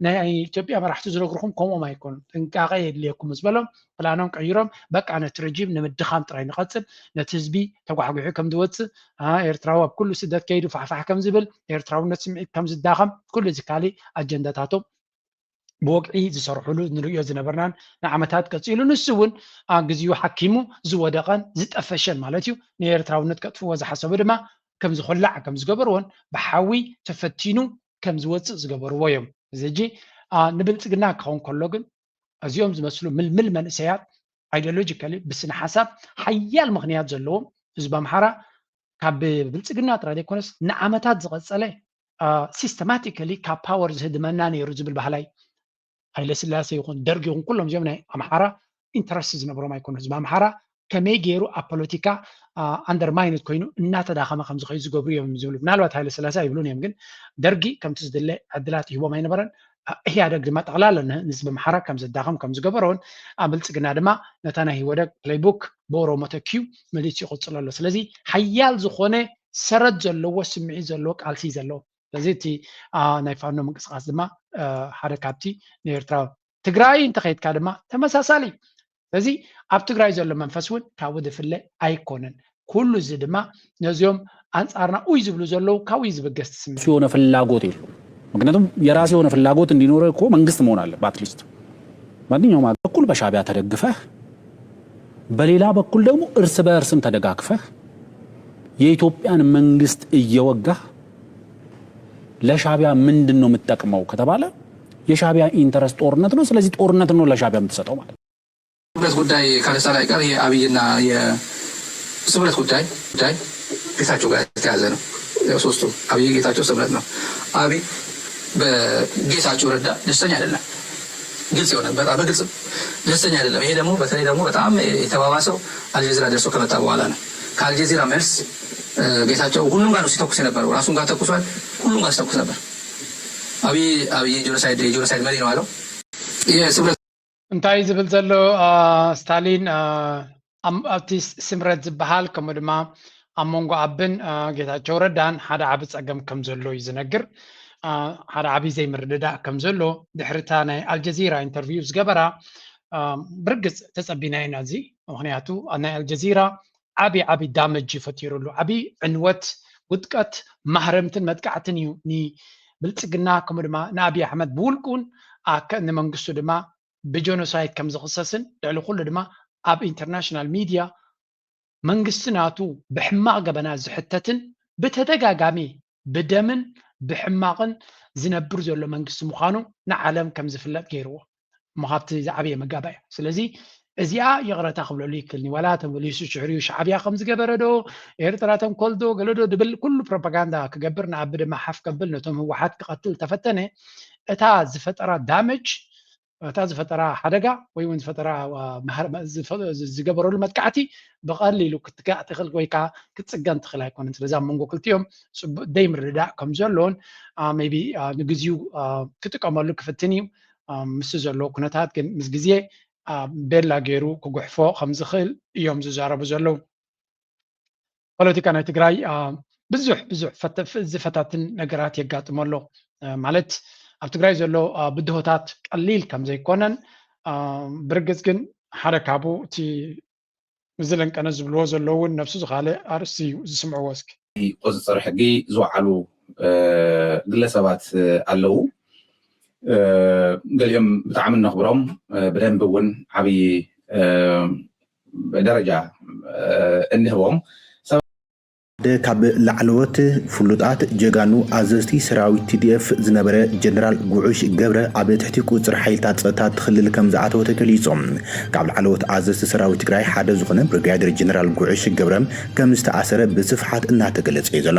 ናይ ኢትዮጵያ መራሕቲ ዝነግርኹም ከምኦም ኣይኮኑን። ጥንቃቄ የድልየኩም ምስ በሎም ፕላኖም ቀይሮም በቃ ነቲ ረጂም ንምድኻም ጥራይ ንቐጽል፣ ነቲ ህዝቢ ተጓሕጒሑ ከም ዝወፅእ፣ ኤርትራዊ ኣብ ኩሉ ስደት ከይዱ ፋሕፋሕ ከም ዝብል፣ ኤርትራውነት ስምዒት ከም ዝዳኸም፣ ኩሉ እዚ ካሊእ ኣጀንዳታቶም ብወግዒ ዝሰርሕሉ ንርእዮ ዝነበርናን ንዓመታት ቀጺሉ። ንሱ እውን ግዜኡ ሓኪሙ ዝወደቐን ዝጠፈሸን ማለት እዩ። ንኤርትራውነት ከጥፍዎ ዝሓሰቡ ድማ ከም ዝኹላዕ ከም ዝገበርዎን ብሓዊ ተፈቲኑ ከም ዝወፅእ ዝገበርዎ እዮም። እዚ ሕጂ ንብልፅግና ክኸውን ከሎ ግን እዚኦም ዝመስሉ ምልምል መንእሰያት ኣይዲዮሎጂካሊ ብስነ ሓሳብ ሓያል ምኽንያት ዘለዎም ህዝቢ ኣምሓራ ካብ ብልፅግና ጥራይ ዘይኮነስ ንዓመታት ዝቐፀለ ሲስተማቲካሊ ካብ ፓወር ዝህድመና ነይሩ ዝብል ባህላይ ሃይለስላሴ ይኹን ደርግ ይኹን ኩሎም እዚኦም ናይ ኣምሓራ ኢንተረስት ዝነበሮም ኣይኮኑ። ህዝቢ ኣምሓራ ከመይ ገይሩ ኣብ ፖለቲካ ኣንደርማይንድ ኮይኑ እናተዳኸመ ከም ዝኸይድ ዝገብሩ እዮም ዝብሉ። ምናልባት ሃይለስላሴ ኣይብሉን እዮም፣ ግን ደርጊ ከምቲ ዝድለ ዕድላት ይህቦም ኣይነበረን። ኢህኣደግ ድማ ጠቕላላ ንህዝቢ ኣምሓራ ከም ዘዳኸም ከም ዝገበሮን ኣብ ብልፅግና ድማ ነታ ናይ ኢህወደግ ፕሌይቡክ ብኦሮሞ ተኪዩ መሊሱ ይቕፅሎ ኣሎ። ስለዚ ሓያል ዝኾነ ሰረት ዘለዎ ስምዒት ዘለዎ ቃልሲ እዩ ዘለዎ። ስለዚ እቲ ናይ ፋኖ ምንቅስቃስ ድማ ሓደ ካብቲ ንኤርትራ ትግራይ እንተኸይድካ ድማ ተመሳሳሊ። ስለዚ ኣብ ትግራይ ዘሎ መንፈስ እውን ካብኡ ዝፍለ ኣይኮነን። ኩሉ እዚ ድማ ነዚኦም ኣንፃርና ኡይ ዝብሉ ዘለዉ ካብኡ ዝብገስ ትስምዒት። የሆነ ፍላጎት የለውም። ምክንያቱም የራስ የሆነ ፍላጎት እንዲኖረ እኮ መንግስት መሆን አለበት። አትሊስት ማንኛውም ሀገር በኩል በሻቢያ ተደግፈህ በሌላ በኩል ደግሞ እርስ በእርስም ተደጋግፈህ የኢትዮጵያን መንግስት እየወጋህ ለሻቢያ ምንድን ነው የምትጠቅመው ከተባለ የሻቢያ ኢንተረስት ጦርነት ነው። ስለዚህ ጦርነት ነው ለሻቢያ የምትሰጠው ማለት ነው። ስምረት ጉዳይ ካነሳን አይቀር የአብይና የስምረት ጉዳይ ጉዳይ ጌታቸው ጋር የተያዘ ነው። ሶስቱ አብይ፣ ጌታቸው፣ ስምረት ነው። አብይ በጌታቸው ረዳ ደስተኛ አይደለም። ግልጽ የሆነ በጣም በግልጽ ደስተኛ አይደለም። ይሄ ደግሞ በተለይ ደግሞ በጣም የተባባሰው አልጀዚራ ደርሶ ከመጣ በኋላ ነው። ከአልጀዚራ መልስ ጌታቸው ሁሉም ጋር ነው ሲተኩስ የነበረው። ራሱም ጋር ተኩሷል። ሁሉም ጋር ሲተኩስ ነበር። አብይ አብይ ጄኖሳይድ የጄኖሳይድ መሪ ነው አለው። የስምረት እንታይ ዝብል ዘሎ ስታሊን ኣብቲ ስምረት ዝበሃል ከምኡ ድማ ኣብ መንጎ ኣብን ጌታቸው ረዳን ሓደ ዓቢ ጸገም ከም ዘሎ እዩ ዝነግር። ሓደ ዓቢ ዘይምርድዳእ ከም ዘሎ ድሕርታ ናይ ኣልጀዚራ ኢንተርቪው ዝገበራ ብርግጽ ተጸቢና ኢና እዚ። ምክንያቱ ናይ ኣልጀዚራ ዓቢ ዓቢ ዳመጅ እዩ ፈጢሩሉ። ዓቢ ዕንወት፣ ውድቀት፣ ማህረምትን መጥቃዕትን እዩ ንብልጽግና ከምኡ ድማ ንኣብይ ኣሕመድ ብውልቁን ንመንግስቱ ድማ ብጀኖሳይድ ከም ዝኽሰስን ልዕሊ ኩሉ ድማ ኣብ ኢንተርናሽናል ሚድያ መንግስቲ ናቱ ብሕማቕ ገበናት ዝሕተትን ብተደጋጋሚ ብደምን ብሕማቕን ዝነብር ዘሎ መንግስቲ ምዃኑ ንዓለም ከም ዝፍለጥ ገይርዎ። እሞ ካብቲ ዝዓበየ መጋባእያ። ስለዚ እዚኣ ይቕረታ ክብለሉ ይክእልኒ። ዋላ ተመሊሱ ሽዕርዩ ሻዕብያ ከም ዝገበረ ዶ ኤርትራ ተንኮል ዶ ገለ ዶ ድብል ኩሉ ፕሮፓጋንዳ ክገብር ንኣቢ ድማ ሓፍ ከብል ነቶም ህወሓት ክቐትል ተፈተነ እታ ዝፈጠራ ዳመጅ እታ ዝፈጠራ ሓደጋ ወይ እውን ዝፈጠራ ዝገበረሉ መጥቃዕቲ ብቐሊሉ ክትጋእ ትኽእል ወይ ከዓ ክትፅገን ትኽእል ኣይኮነን። ስለዚ ኣብ መንጎ ክልቲኦም ፅቡቅ ደይ ምርድዳእ ከም ዘሎን ሜይ ቢ ንግዚኡ ክጥቀመሉ ክፍትን እዩ። ምስ ዘሎ ኩነታት ግን ምስ ግዜ ቤላ ገይሩ ክጉሕፎ ከም ዝኽእል እዮም ዝዛረቡ ዘለዉ። ፖለቲካ ናይ ትግራይ ብዙሕ ብዙሕ ዝፈታትን ነገራት የጋጥሞ ኣሎ። ማለት ኣብ ትግራይ ዘሎ ብድሆታት ቀሊል ከም ዘይኮነን ብርግፅ ግን ሓደ ካብኡ እቲ ዝለንቀነ ዝብልዎ ዘለዉ እውን ነብሱ ዝኻለ ኣርእስቲ እዩ ዝስምዕዎ። እስኪ ቁፅፅር ሕጊ ዝወዓሉ ግለሰባት ኣለዉ። ገሊኦም ብጣዕሚ እነኽብሮም ብደንቢ እውን ዓብዪ ደረጃ እንህቦም ሓደ ካብ ላዕለዎት ፍሉጣት ጀጋኑ ኣዘዝቲ ሰራዊት ቲ ዲ ኤፍ ዝነበረ ጀነራል ጉዑሽ ገብረ ኣብ ትሕቲ ቁፅፅር ሓይልታት ፀጥታ እቲ ክልል ከም ዝኣተወ ተገሊፁ። ካብ ላዕለዎት ኣዘዝቲ ሰራዊት ትግራይ ሓደ ዝኾነ ብሪጋዴር ጀነራል ጉዑሽ ገብረ ከም ዝተኣሰረ ብስፍሓት እናተገለፀ እዩ ዘሎ።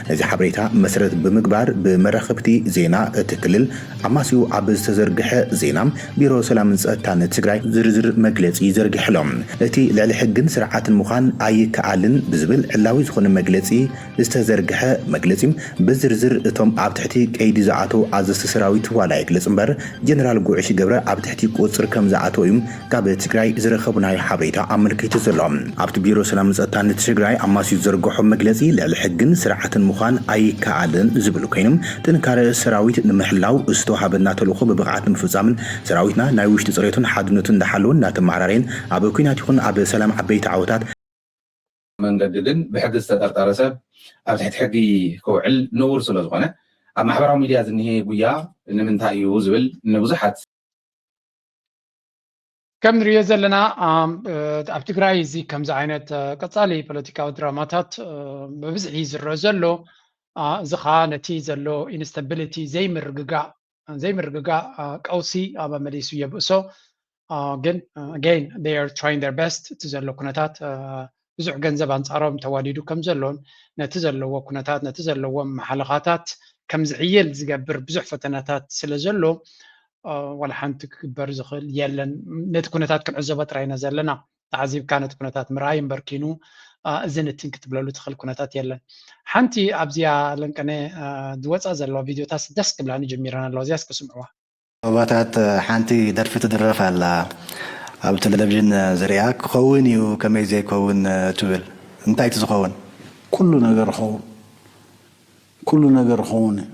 ነዚ ሓበሬታ መሰረት ብምግባር ብመራኸብቲ ዜና እቲ ክልል ኣማስዩ ኣብ ዝተዘርግሐ ዜና ቢሮ ሰላምን ፀጥታን ትግራይ ዝርዝር መግለፂ ዘርጊሕሎም። እቲ ልዕሊ ሕግን ስርዓትን ምዃን ኣይከኣልን ብዝብል ዕላዊ ዝኾነ መግለጺ ዝተዘርግሐ መግለጺ ብዝርዝር እቶም ኣብ ትሕቲ ቀይዲ ዝኣተው ኣዘዝቲ ሰራዊት ዋላ ይግለጽ እምበር ጀነራል ጉዕሽ ገብረ ኣብ ትሕቲ ቁጽር ከም ዝኣተው እዩ ካብ ትግራይ ዝረኸብናዮ ሓበሬታ ኣመልኪቱ ዘሎ። ኣብቲ ቢሮ ሰላምን ጸጥታን ትግራይ ኣማስዩ ዝዘርግሖ መግለጺ ልዕሊ ሕግን ስርዓትን ምዃን ኣይከኣልን ዝብል ኮይኑ ጥንካረ ሰራዊት ንምሕላው ዝተዋሃበና ተልእኾ ብብቕዓት ንምፍጻምን ሰራዊትና ናይ ውሽጢ ጽሬቱን ሓድነቱን እንዳሓለወን እንዳተመዓራረየን ኣብ ኲናት ይኹን ኣብ ሰላም ዓበይቲ ዓወታት መንገዲ ግን ብሕጊ ዝተጠርጠረ ሰብ ኣብ ትሕቲ ሕጊ ክውዕል ንቡር ስለ ዝኾነ ኣብ ማሕበራዊ ሚድያ ዝኒሄ ጉያ ንምንታይ እዩ ዝብል ንብዙሓት ከም ንሪኦ ዘለና ኣብ ትግራይ እዚ ከምዚ ዓይነት ቀፃሊ ፖለቲካዊ ድራማታት ብብዝሒ ዝረአ ዘሎ እዚ ከዓ ነቲ ዘሎ ኢንስታቢሊቲ ዘይምርግጋእ ዘይምርግጋእ ቀውሲ ኣብ መሊሱ የብእሶ ግን again they are trying their best እቲ ዘሎ ኩነታት ብዙሕ ገንዘብ ኣንፃሮም ተዋዲዱ ከም ዘሎን ነቲ ዘለዎ ኩነታት ነቲ ዘለዎም መሓለኻታት ከም ዝዕየል ዝገብር ብዙሕ ፈተናታት ስለ ዘሎ ዋላ ሓንቲ ክግበር ዝኽእል የለን። ነቲ ኩነታት ክንዕዘቦ ጥራይ ኢና ዘለና። ተዓዚብካ ነቲ ኩነታት ምርኣይ እምበር ኪኑ እዚ ንትን ክትብለሉ ትኽእል ኩነታት የለን። ሓንቲ ኣብዚኣ ለንቀነ ዝወፃ ዘለዋ ቪድዮታት ደስ ክብላኒ ጀሚረን ኣለዋ። እዚኣ እስኪ ስምዕዋ። ሩባታት ሓንቲ ደርፊ ትድረፍ ኣላ ኣብ ቴሌቪዥን ዝሪኣ ክኸውን እዩ ከመይ ዘይከውን ትብል እንታይ እቲ ዝኸውን ኩሉ ነገር ኸውን ኩሉ ነገር ኸውን እዩ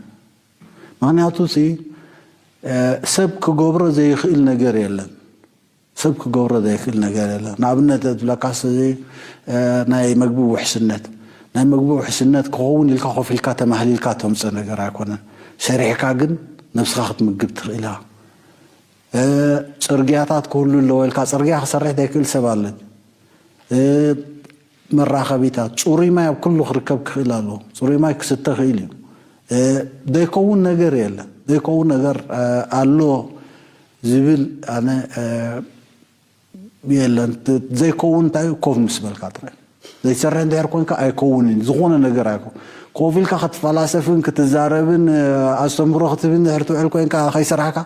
ምክንያቱ ሲ ሰብ ክገብሮ ዘይኽእል ነገር የለን ሰብ ክገብሮ ዘይኽእል ነገር የለን ንኣብነት ዝብለካስ ናይ መግቢ ውሕስነት ናይ መግቢ ውሕስነት ክኸውን ኢልካ ኮፍ ኢልካ ተማህሊልካ ተምፅእ ነገር ኣይኮነን ሰሪሕካ ግን ነብስኻ ክትምግብ ትኽእል ኢኻ ፅርግያታት ክህሉ ኣለዎ ኢልካ ፅርግያ ክሰርሕ ዘይክእል ሰብ ኣለ መራኸቢታት ፅሩይ ማይ ኣብ ኩሉ ክርከብ ክኽእል ኣለዎ ፅሩይ ማይ ክስተ ክእል እዩ ዘይከውን ነገር የለን ዘይከውን ነገር ኣሎ ዝብል ኣነ የለን ዘይከውን እንታይ ኮፍ ምስ በልካ ጥራይ ዘይሰርሕ እንድሕር ኮንካ ኣይከውንን ዝኾነ ነገር ኣይኮ ኮፍ ኢልካ ክትፈላሰፍን ክትዛረብን ኣስተምሮ ክትብን ድሕር ትውዕል ኮንካ ከይሰራሕካ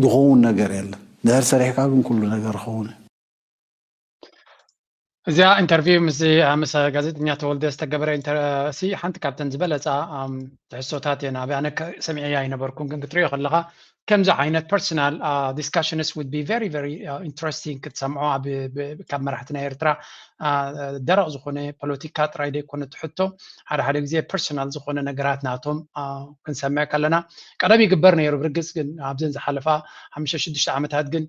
ዝኸውን ነገር የለን ድሕር ሰሪሕካ ግን ኩሉ ነገር ኸውን እዚኣ ኢንተርቪው ምስ ምስ ጋዜጠኛ ተወልደ ዝተገበረ ሲ ሓንቲ ካብተን ዝበለፃ ትሕሶታት እየን ኣብ ኣነ ሰሚዐያ ኣይነበርኩን ግን ክትሪኦ ከለካ ከምዚ ዓይነት personal discussions would be very very interesting ክትሰምዖ ካብ መራሕቲ ናይ ኤርትራ ደረቕ ዝኾነ ፖለቲካ ጥራይ ዘይኮነ ትሕቶ ሓደ ሓደ ግዜ personal ዝኾነ ነገራት ናቶም ክንሰምዕ ከለና ቀደም ይግበር ነይሩ ብርግፅ ግን ኣብዘን ዝሓለፋ ሓሙሽተ ሽዱሽተ ዓመታት ግን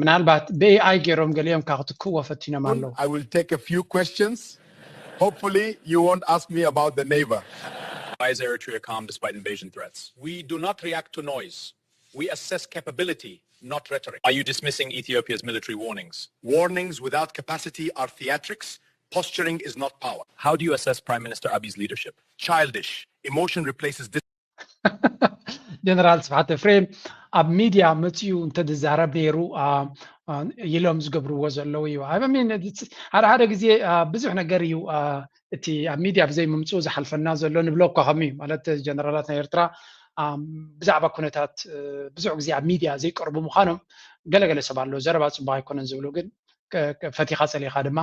ምናልባት ብኤኣይ ገይሮም ገሊኦም ካብ ክትክእዎ ፈቲኖም ኣለዉ I will take a few questions. Hopefully, you won't ask me about the neighbor. Why is Eritrea calm despite invasion threats? We do not react to noise. We assess capability, not rhetoric. Are you dismissing Ethiopia's military warnings? Warnings without capacity are theatrics. Posturing is not power. How do you assess Prime Minister Abiy's leadership? Childish. Emotion replaces ጀነራል ስብሓት ኤፍሬም ኣብ ሚድያ መፅኡ እንተዝዛረብ ነይሩ ኢሎም ዝገብርዎ ዘለዉ እዩ ሓደ ሓደ ግዜ ብዙሕ ነገር እዩ እቲ ኣብ ሚድያ ብዘይ ምምፅኡ ዝሓልፈና ዘሎ ንብሎ እኳ ከም እዩ ማለት ጀነራላት ናይ ኤርትራ ብዛዕባ ኩነታት ብዙሕ ግዜ ኣብ ሚድያ ዘይቀርቡ ምዃኖም ገለገለ ሰብ ኣሎ ዘረባ ፅቡቅ ኣይኮነን ዝብሉ ግን ፈቲኻ ፀሊኻ ድማ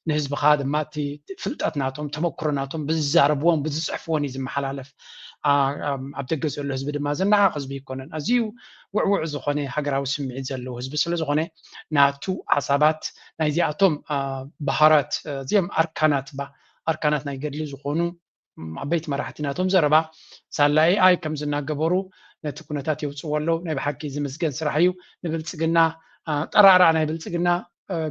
ንህዝብኻ ድማ እቲ ፍልጠት ናቶም ተመክሮ ናቶም ብዝዛረብዎን ብዝፅሕፍዎን እዩ ዝመሓላለፍ ኣብ ደገ ዘሎ ህዝቢ ድማ ዝነዓቕ ህዝቢ ይኮነን ኣዝዩ ውዕውዕ ዝኾነ ሃገራዊ ስምዒት ዘለዎ ህዝቢ ስለ ዝኾነ ናቱ ሓሳባት ናይዚኣቶም ባህራት እዚኦም ኣርካናት ባ ኣርካናት ናይ ገድሊ ዝኾኑ ዓበይቲ መራሕቲ ናቶም ዘረባ ሳላ ኤኣይ ከም ዝናገበሩ ነቲ ኩነታት የውፅዎ ኣለዉ ናይ ብሓቂ ዝምስገን ስራሕ እዩ ንብልፅግና ጠራዕራዕ ናይ ብልፅግና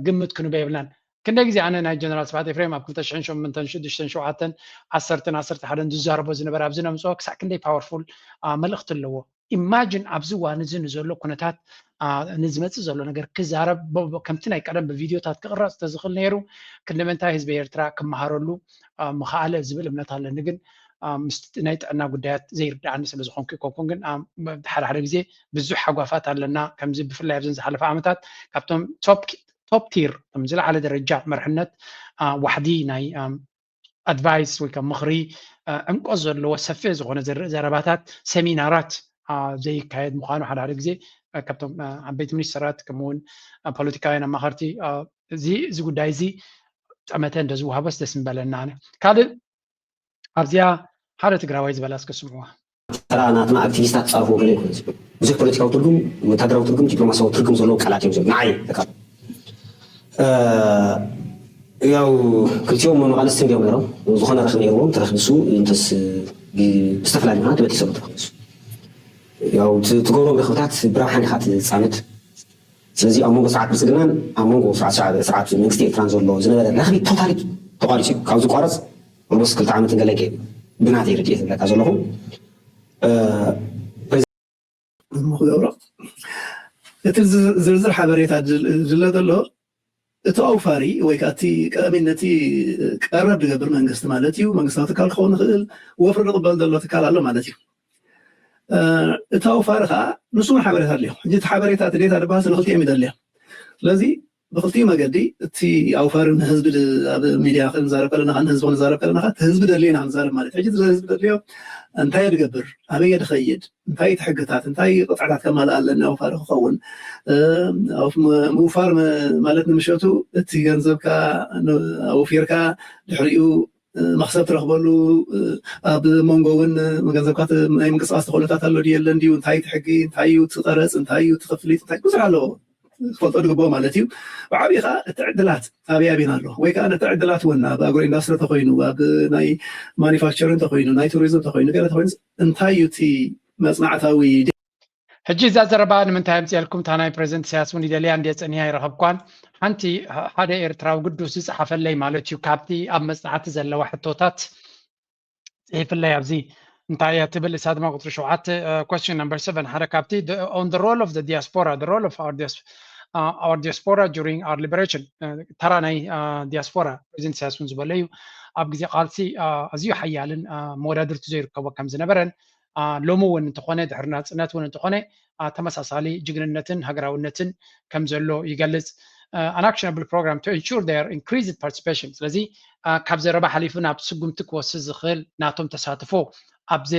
ግምት ክንበ የብልናን ክንደይ ግዜ ኣነ ናይ ጀነራል ስብሓት ኤፍሬም ኣብ ክልተ ሽሕን ሸሞንተን ሽዱሽተን ሸውዓተን ዓሰርተን ዓሰርተ ሓደን ዝዛረቦ ዝነበረ ኣብዚ ነምፅኦ ክሳዕ ክንደይ powerful መልእክቲ ኣለዎ imagine ኣብዚ እዋን እዚ ንዘሎ ኩነታት ንዝመፅእ ዘሎ ነገር ክዛረብ ከምቲ ናይ ቀደም ብቪድዮታት ክቕረፅ ተዝኽእል ነይሩ ክንደመንታይ ህዝቢ ኤርትራ ክመሃረሉ ምኽኣለ ዝብል እምነት ኣለኒ ግን ምስ ናይ ጥዕና ጉዳያት ዘይርድኣኒ ስለ ዝኾንኩ ይኮንኩን ግን ሓደ ሓደ ግዜ ብዙሕ ሓጓፋት ኣለና ከምዚ ብፍላይ ኣብዘን ዝሓለፈ ዓመታት ካብቶም top top tier ዝለዓለ ደረጃ መርሕነት ዋሕዲ ናይ advice ወይ ከዓ ምኽሪ ዕምቆት ዘለዎ ሰፊሕ ዝኾነ ዘረባታት ሰሚናራት ዘይካየድ ምዃኑ ሓደ ሓደ ግዜ ካብቶም ዓበይቲ ሚኒስተራት ከምኡውን ፖለቲካውያን ኣማኸርቲ እዚ ጉዳይ እዚ ጠመተ እንደ ዝወሃበስ ደስ ምበለና። ኣነ ካልእ ኣብዚኣ ሓደ ትግራዋይ ዝበላ እስከ ስምዕዋ። ተራ ናትና ኣክቲቪስታት ፃርፉ ገለ ይኮን። ብዙሕ ፖለቲካዊ ትርጉም፣ ወታደራዊ ትርጉም፣ ዲፕሎማሲያዊ ትርጉም ዘለዎ ቃላት እዮም ዝብሉ። ንዓይ በቃ ያው ክልቲኦም መመቓልስቲ እንዲኦም ነይሮም። ዝኾነ ረኽቢ ነይርዎም፣ ተረኽቢ እሱ እንተስ ብዝተፈላለዩ ምክንያት ተበጢሶም ተረኽቢ እሱ ያው ትገብሮም ረኽብታት ብረብሓን ኢኻ ትፃመድ። ስለዚ ኣብ መንጎ ስርዓት ብልፅግናን ኣብ መንጎ ስርዓት መንግስቲ ኤርትራን ዘሎ ዝነበረ ረኽቢ ቶታሊ ተቋሪፁ እዩ። ካብ ዝቋረፅ ኦልሞስት ክልተ ዓመት ገለ ብናተይ ርድኢት ዝብለካ ዘለኹ ክገብሮ እቲ ዝርዝር ሓበሬታ ዝለ ዘሎ እቲ ኣውፋሪ ወይ ከዓ እቲ ቀዳሚነቲ ቀረብ ዝገብር መንግስቲ ማለት እዩ። መንግስታዊ ትካል ክኸውን ይኽእል፣ ወፍሪ ዝቕበል ዘሎ ትካል ኣሎ ማለት እዩ። እቲ ኣውፋሪ ከዓ ንሱ እውን ሓበሬታ ኣድልዮ። ሕጂ እቲ ሓበሬታ እቲ ዴታ ዝበሃል ስለ ክልቲኦም እዩ ዘድልዮ። ስለዚ ብክልቲኡ መገዲ እቲ ኣውፋሪ ንህዝቢ ኣብ ሚድያ ክንዛረብ ከለና ንህዝቢ ክንዛረብ ከለና እቲ ህዝቢ ደልዮ ኢና ክንዛረብ ማለት እዩ። ሕጂ ህዝቢ ደልዮ እንታይ ድገብር ኣበየ ድኸይድ እንታይ እቲ ሕግታት እንታይ ቅፅዕታት ከማልእ ኣለኒ ኣውፋሪ ክኸውን ምውፋር ማለት ንምሸቱ እቲ ገንዘብካ ኣውፊርካ ድሕሪኡ መክሰብ ትረክበሉ ኣብ መንጎ እውን ገንዘብካ ናይ ምንቅስቃስ ተክእሎታት ኣሎ ድዩ የለን ድዩ እንታይ እቲ ሕጊ እንታይ እዩ እቲ ቀረፅ እንታይ እዩ እቲ ክፍሊት እንታይ ብዙሕ ኣለዎ ክፈልጦ ዝግብኦ ማለት እዩ። ብዓብይ ከዓ እቲ ዕድላት ኣበይ ኣበይን ኣሎ ወይ ከዓ ነቲ ዕድላት እውን ኣብ ኣግሮ ኢንዳስትሪ ተኮይኑ ኣብ ናይ ማኒፋክቸሪንግ ተኮይኑ ናይ ቱሪዝም ተኮይኑ ገለ ተኮይኑ እንታይ እዩ እቲ መፅናዕታዊ ሕጂ እዛ ዘረባ ንምንታይ ኣምፅኤልኩም? እታ ናይ ፕሬዚደንት ኢሳያስ እውን ይደልያ እንድየ፣ ፀኒሃ ኣይረኸብኳን። ሓንቲ ሓደ ኤርትራዊ ግዱስ ዝፀሓፈለይ ማለት እዩ፣ ካብቲ ኣብ መፅናዕቲ ዘለዋ ሕቶታት ፅሒፍለይ ኣብዚ እንታይ እያ ትብል፣ እሳ ድማ ቁፅሪ ሸውዓተ፣ question number seven፣ ሓደ ካብቲ on the role of the diaspora, the role of our diaspora during our liberation፣ ተራ ናይ ዲያስፖራ ፕሬዚደንት ኢሳያስ እውን ዝበሎ እዩ። ኣብ ግዜ ቃልሲ ኣዝዩ ሓያልን መወዳድርቲ ዘይርከቦ ከም ዝነበረን ሎሚ እውን እንተኾነ ድሕሪ ናፅነት እውን እንተኾነ ተመሳሳሊ ጅግንነትን ሃገራውነትን ከም ዘሎ ይገልፅ። An actionable program to ensure their increased participation። ስለዚ ካብ ዘረባ ሓሊፉ ናብ ስጉምቲ ክወስድ ዝኽእል ናቶም ተሳትፎ ኣብዚ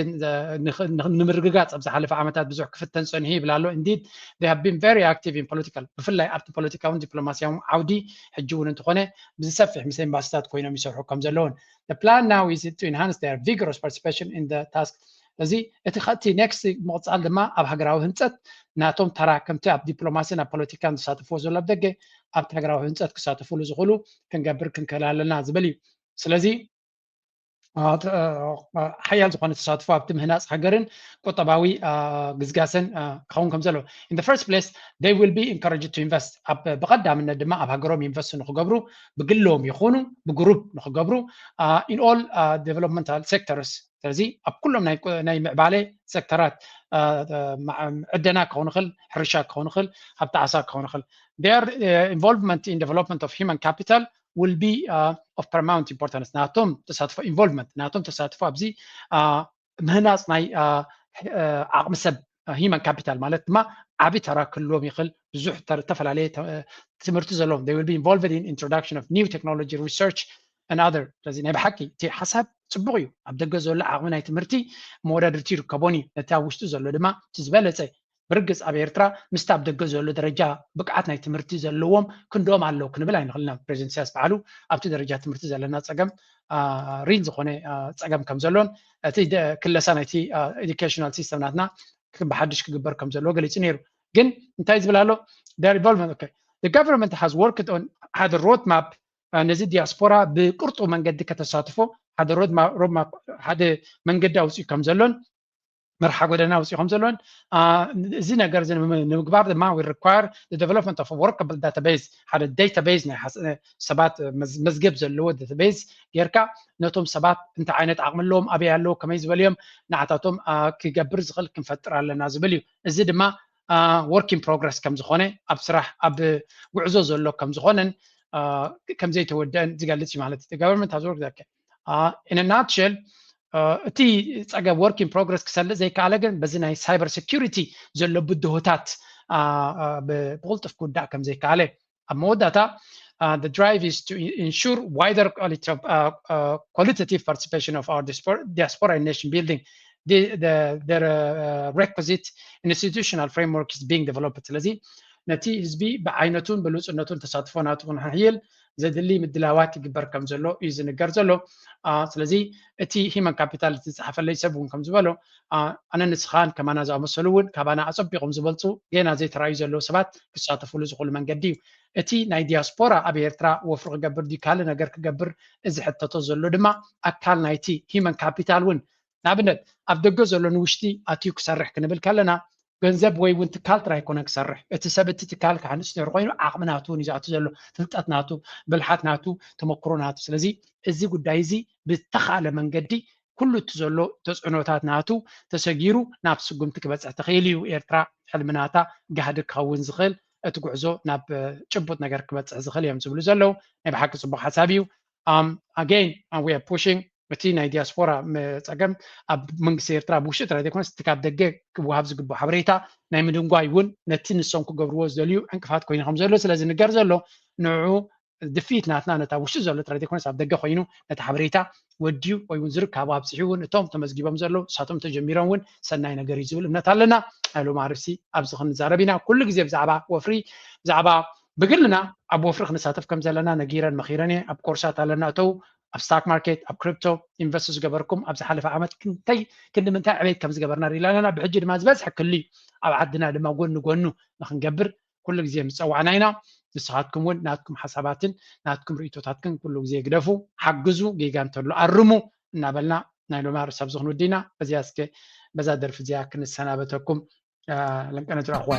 ንምርግጋፅ ኣብ ዝሓለፈ ዓመታት ብዙሕ ክፍተን ፀኒሑ ይብል ኣሎ። Indeed they have been very active in political፣ ብፍላይ ኣብቲ ፖለቲካውን ዲፕሎማሲያውን ዓውዲ ሕጂ እውን እንተኾነ ብዝሰፍሕ ምስ ኤምባሲታት ኮይኖም ይሰርሑ ከም ዘለውን። The plan now is to enhance their vigorous participation in the task። እዚ እቲ ከቲ ኔክስት ምቕፃል ድማ ኣብ ሃገራዊ ህንፀት ናቶም ተራ ከምቲ ኣብ ዲፕሎማሲን ኣብ ፖለቲካን ዝሳተፍዎ ዘሎ ኣብ ደገ ኣብቲ ሃገራዊ ህንፀት ክሳተፍሉ ዝኽእሉ ክንገብር ክንክእል ኣለና ዝብል እዩ። ስለዚ ሓያል ዝኾነ ተሳትፎ ኣብቲ ምህናፅ ሃገርን ቁጠባዊ ግስጋሰን ክኸውን ከም ዘለዎ። In the first place they will be encouraged to invest። ብቐዳምነት ድማ ኣብ ሃገሮም ኢንቨስት ንክገብሩ ብግሎም ይኹኑ ብግሩፕ ንክገብሩ in all developmental sectors። ስለዚ ኣብ ኩሎም ናይ ምዕባለ ሴክተራት ዕደና ክኸውን ይኽእል፣ ሕርሻ ክኸውን ይኽእል፣ ሃብቲ ዓሳ ክኸውን ይኽእል። Their involvement in development of human capital will be of paramount importance። ናቶም ተሳትፎ ኢንቮልቭመንት ናቶም ተሳትፎ ኣብዚ ምህናፅ ናይ ዓቕሚ ሰብ ሂማን ካፒታል ማለት ድማ ዓብዪ ተራ ክህልዎም ይኽእል። ብዙሕ ዝተፈላለየ ትምህርቲ ዘለዎም they will be involved in introduction of new technology research and other። ስለዚ ናይ ብሓቂ እቲ ሓሳብ ፅቡቕ እዩ። ኣብ ደገ ዘሎ ዓቕሚ ናይ ትምህርቲ መወዳድርቲ ይርከቦን እዩ። ነቲ ኣብ ውሽጢ ዘሎ ድማ እቲ ዝበለፀ ብርግፅ ኣብ ኤርትራ ምስቲ ኣብ ደገ ዘሎ ደረጃ ብቅዓት ናይ ትምህርቲ ዘለዎም ክንድኦም ኣለዉ ክንብል ኣይንኽእልና። ፕሬዚደንት ኢሳያስ በዓሉ ኣብቲ ደረጃ ትምህርቲ ዘለና ፀገም ሪል ዝኾነ ፀገም ከም ዘሎን እቲ ክለሳ ናይቲ ኤዱኬሽናል ሲስተም ናትና ብሓድሽ ክግበር ከም ዘለዎ ገሊፁ ነይሩ። ግን እንታይ ዝብል ኣሎ? Government has worked on ሓደ ሮድ ማፕ ነዚ ዲያስፖራ ብቅርጡ መንገዲ ከተሳትፎ ሓደ ሮድ ማፕ ሓደ መንገዲ ኣውፅኡ ከም ዘሎን መርሓ ጎደና ኣውፅኡ ከም ዘሎን እዚ ነገር እዚ ንምግባር ድማ we require the development of workable database ሓደ database ናይ ሰባት መዝገብ ዘለዎ database ጌርካ ነቶም ሰባት እንታይ ዓይነት ዓቕሚ ኣለዎም ኣበይ ኣለዉ ከመይ ዝበልዮም ንዓታቶም ክገብር ዝኽእል ክንፈጥር ኣለና ዝብል እዩ። እዚ ድማ work in progress ከም ዝኾነ ኣብ ስራሕ ኣብ ጉዕዞ ዘሎ ከም ዝኾነን ከም ዘይተወደአን ዝገልፅ እዩ ማለት እዩ። Government has worked in a nutshell እቲ ፀገም work in progress ክሰልእ ዘይከኣለ ግን በዚ ናይ cyber security ዘሎ ብድሆታት ብቕልጡፍ ክውዳእ ከም ዘይከኣለ ኣብ መወዳእታ the drive is to ensure wider quality of qualitative participation of our diaspora in nation building the requisite institutional framework is being developed። ስለዚ ነቲ ህዝቢ ብዓይነቱን ብሉፅነቱን ተሳትፎ ናቱ ክንሕይል ዘድሊ ምድላዋት ይግበር ከም ዘሎ እዩ ዝንገር ዘሎ። ስለዚ እቲ ሂመን ካፒታል ዝፀሓፈለይ ሰብ እውን ከም ዝበሎ፣ ኣነ ንስኻን ከማና ዝኣመሰሉ እውን ካባና ኣፀቢቖም ዝበልፁ ገና ዘይተራእዩ ዘለዉ ሰባት ክሳተፉሉ ዝኽእሉ መንገዲ እዩ። እቲ ናይ ዲያስፖራ ኣብ ኤርትራ ወፍሪ ክገብር ድዩ ካልእ ነገር ክገብር እዚ ሕተቶ ዘሎ ድማ ኣካል ናይቲ ሂመን ካፒታል እውን ንኣብነት ኣብ ደገ ዘሎ ንውሽጢ ኣትዩ ክሰርሕ ክንብል ከለና ገንዘብ ወይ እውን ትካል ጥራይ ኣይኮነን ክሰርሕ። እቲ ሰብ እቲ ትካል ክሃንፅ ነይሩ ኮይኑ ዓቕሚ ናቱ እውን እዩ ዝኣቱ ዘሎ፣ ፍልጠት ናቱ፣ ብልሓት ናቱ፣ ተመክሮ ናቱ። ስለዚ እዚ ጉዳይ እዚ ብተኻለ መንገዲ ኩሉ እቲ ዘሎ ተፅዕኖታት ናቱ ተሰጊሩ ናብ ስጉምቲ ክበፅሕ ተኽእል እዩ። ኤርትራ ሕልሚ ናታ ጋህዲ ክኸውን ዝኽእል እቲ ጉዕዞ ናብ ጭቡጥ ነገር ክበፅሕ ዝኽእል እዮም ዝብሉ ዘለዉ ናይ ብሓቂ ፅቡቕ ሓሳብ እዩ። ኣም ኣገይን we are pushing እቲ ናይ ዲያስፖራ ጸገም ኣብ መንግስቲ ኤርትራ ብውሽጢ ጥራይ ዘይኮነስ እቲ ካብ ደገ ክወሃብ ዝግብኦ ሓበሬታ ናይ ምድንጓይ እውን ነቲ ንሶም ክገብርዎ ዝደልዩ ዕንቅፋት ኮይኑ ከም ዘሎ ስለ ዝንገር ዘሎ ንዑ ድፍኢት ናትና ነታ ውሽጢ ዘሎ ጥራይ ዘይኮነስ ኣብ ደገ ኮይኑ ነቲ ሓበሬታ ወድዩ ወይ እውን ዝርካቡ ኣብፅሒ እውን እቶም ተመዝጊቦም ዘለዉ ንሳቶም ተጀሚሮም እውን ሰናይ ነገር እዩ ዝብል እምነት ኣለና። ናይ ሎም ዓርብሲ ኣብዚ ክንዛረብ ኢና። ኩሉ ግዜ ብዛዕባ ወፍሪ ብዛዕባ ብግልና ኣብ ወፍሪ ክንሳተፍ ከም ዘለና ነጊረን መኺረን እየ። ኣብ ኮርሳት ኣለና እተው ኣብ ስታክ ማርኬት ኣብ ክሪፕቶ ኢንቨስት ዝገበርኩም ኣብ ዝሓለፈ ዓመት ክንተይ ክንዲ ምንታይ ዕቤት ከም ዝገበርና ሪኢና ኣለና። ብሕጂ ድማ ዝበዝሐ ክሊ ኣብ ዓድና ድማ ጎኒ ጎኑ ንክንገብር ኩሉ ግዜ ምፀዋዕና ኢና። ንስኻትኩም እውን ናትኩም ሓሳባትን ናትኩም ርእቶታትክን ኩሉ ግዜ ግደፉ፣ ሓግዙ፣ ጌጋ እንተሎ ኣርሙ እናበልና ናይ ሎሚ ኣርእስቲ ኣብዚ ክንውዲ ኢና። በዚኣ እስከ በዛ ደርፊ እዚኣ ክንሰናበተኩም። ለንቀነት ረኽዋ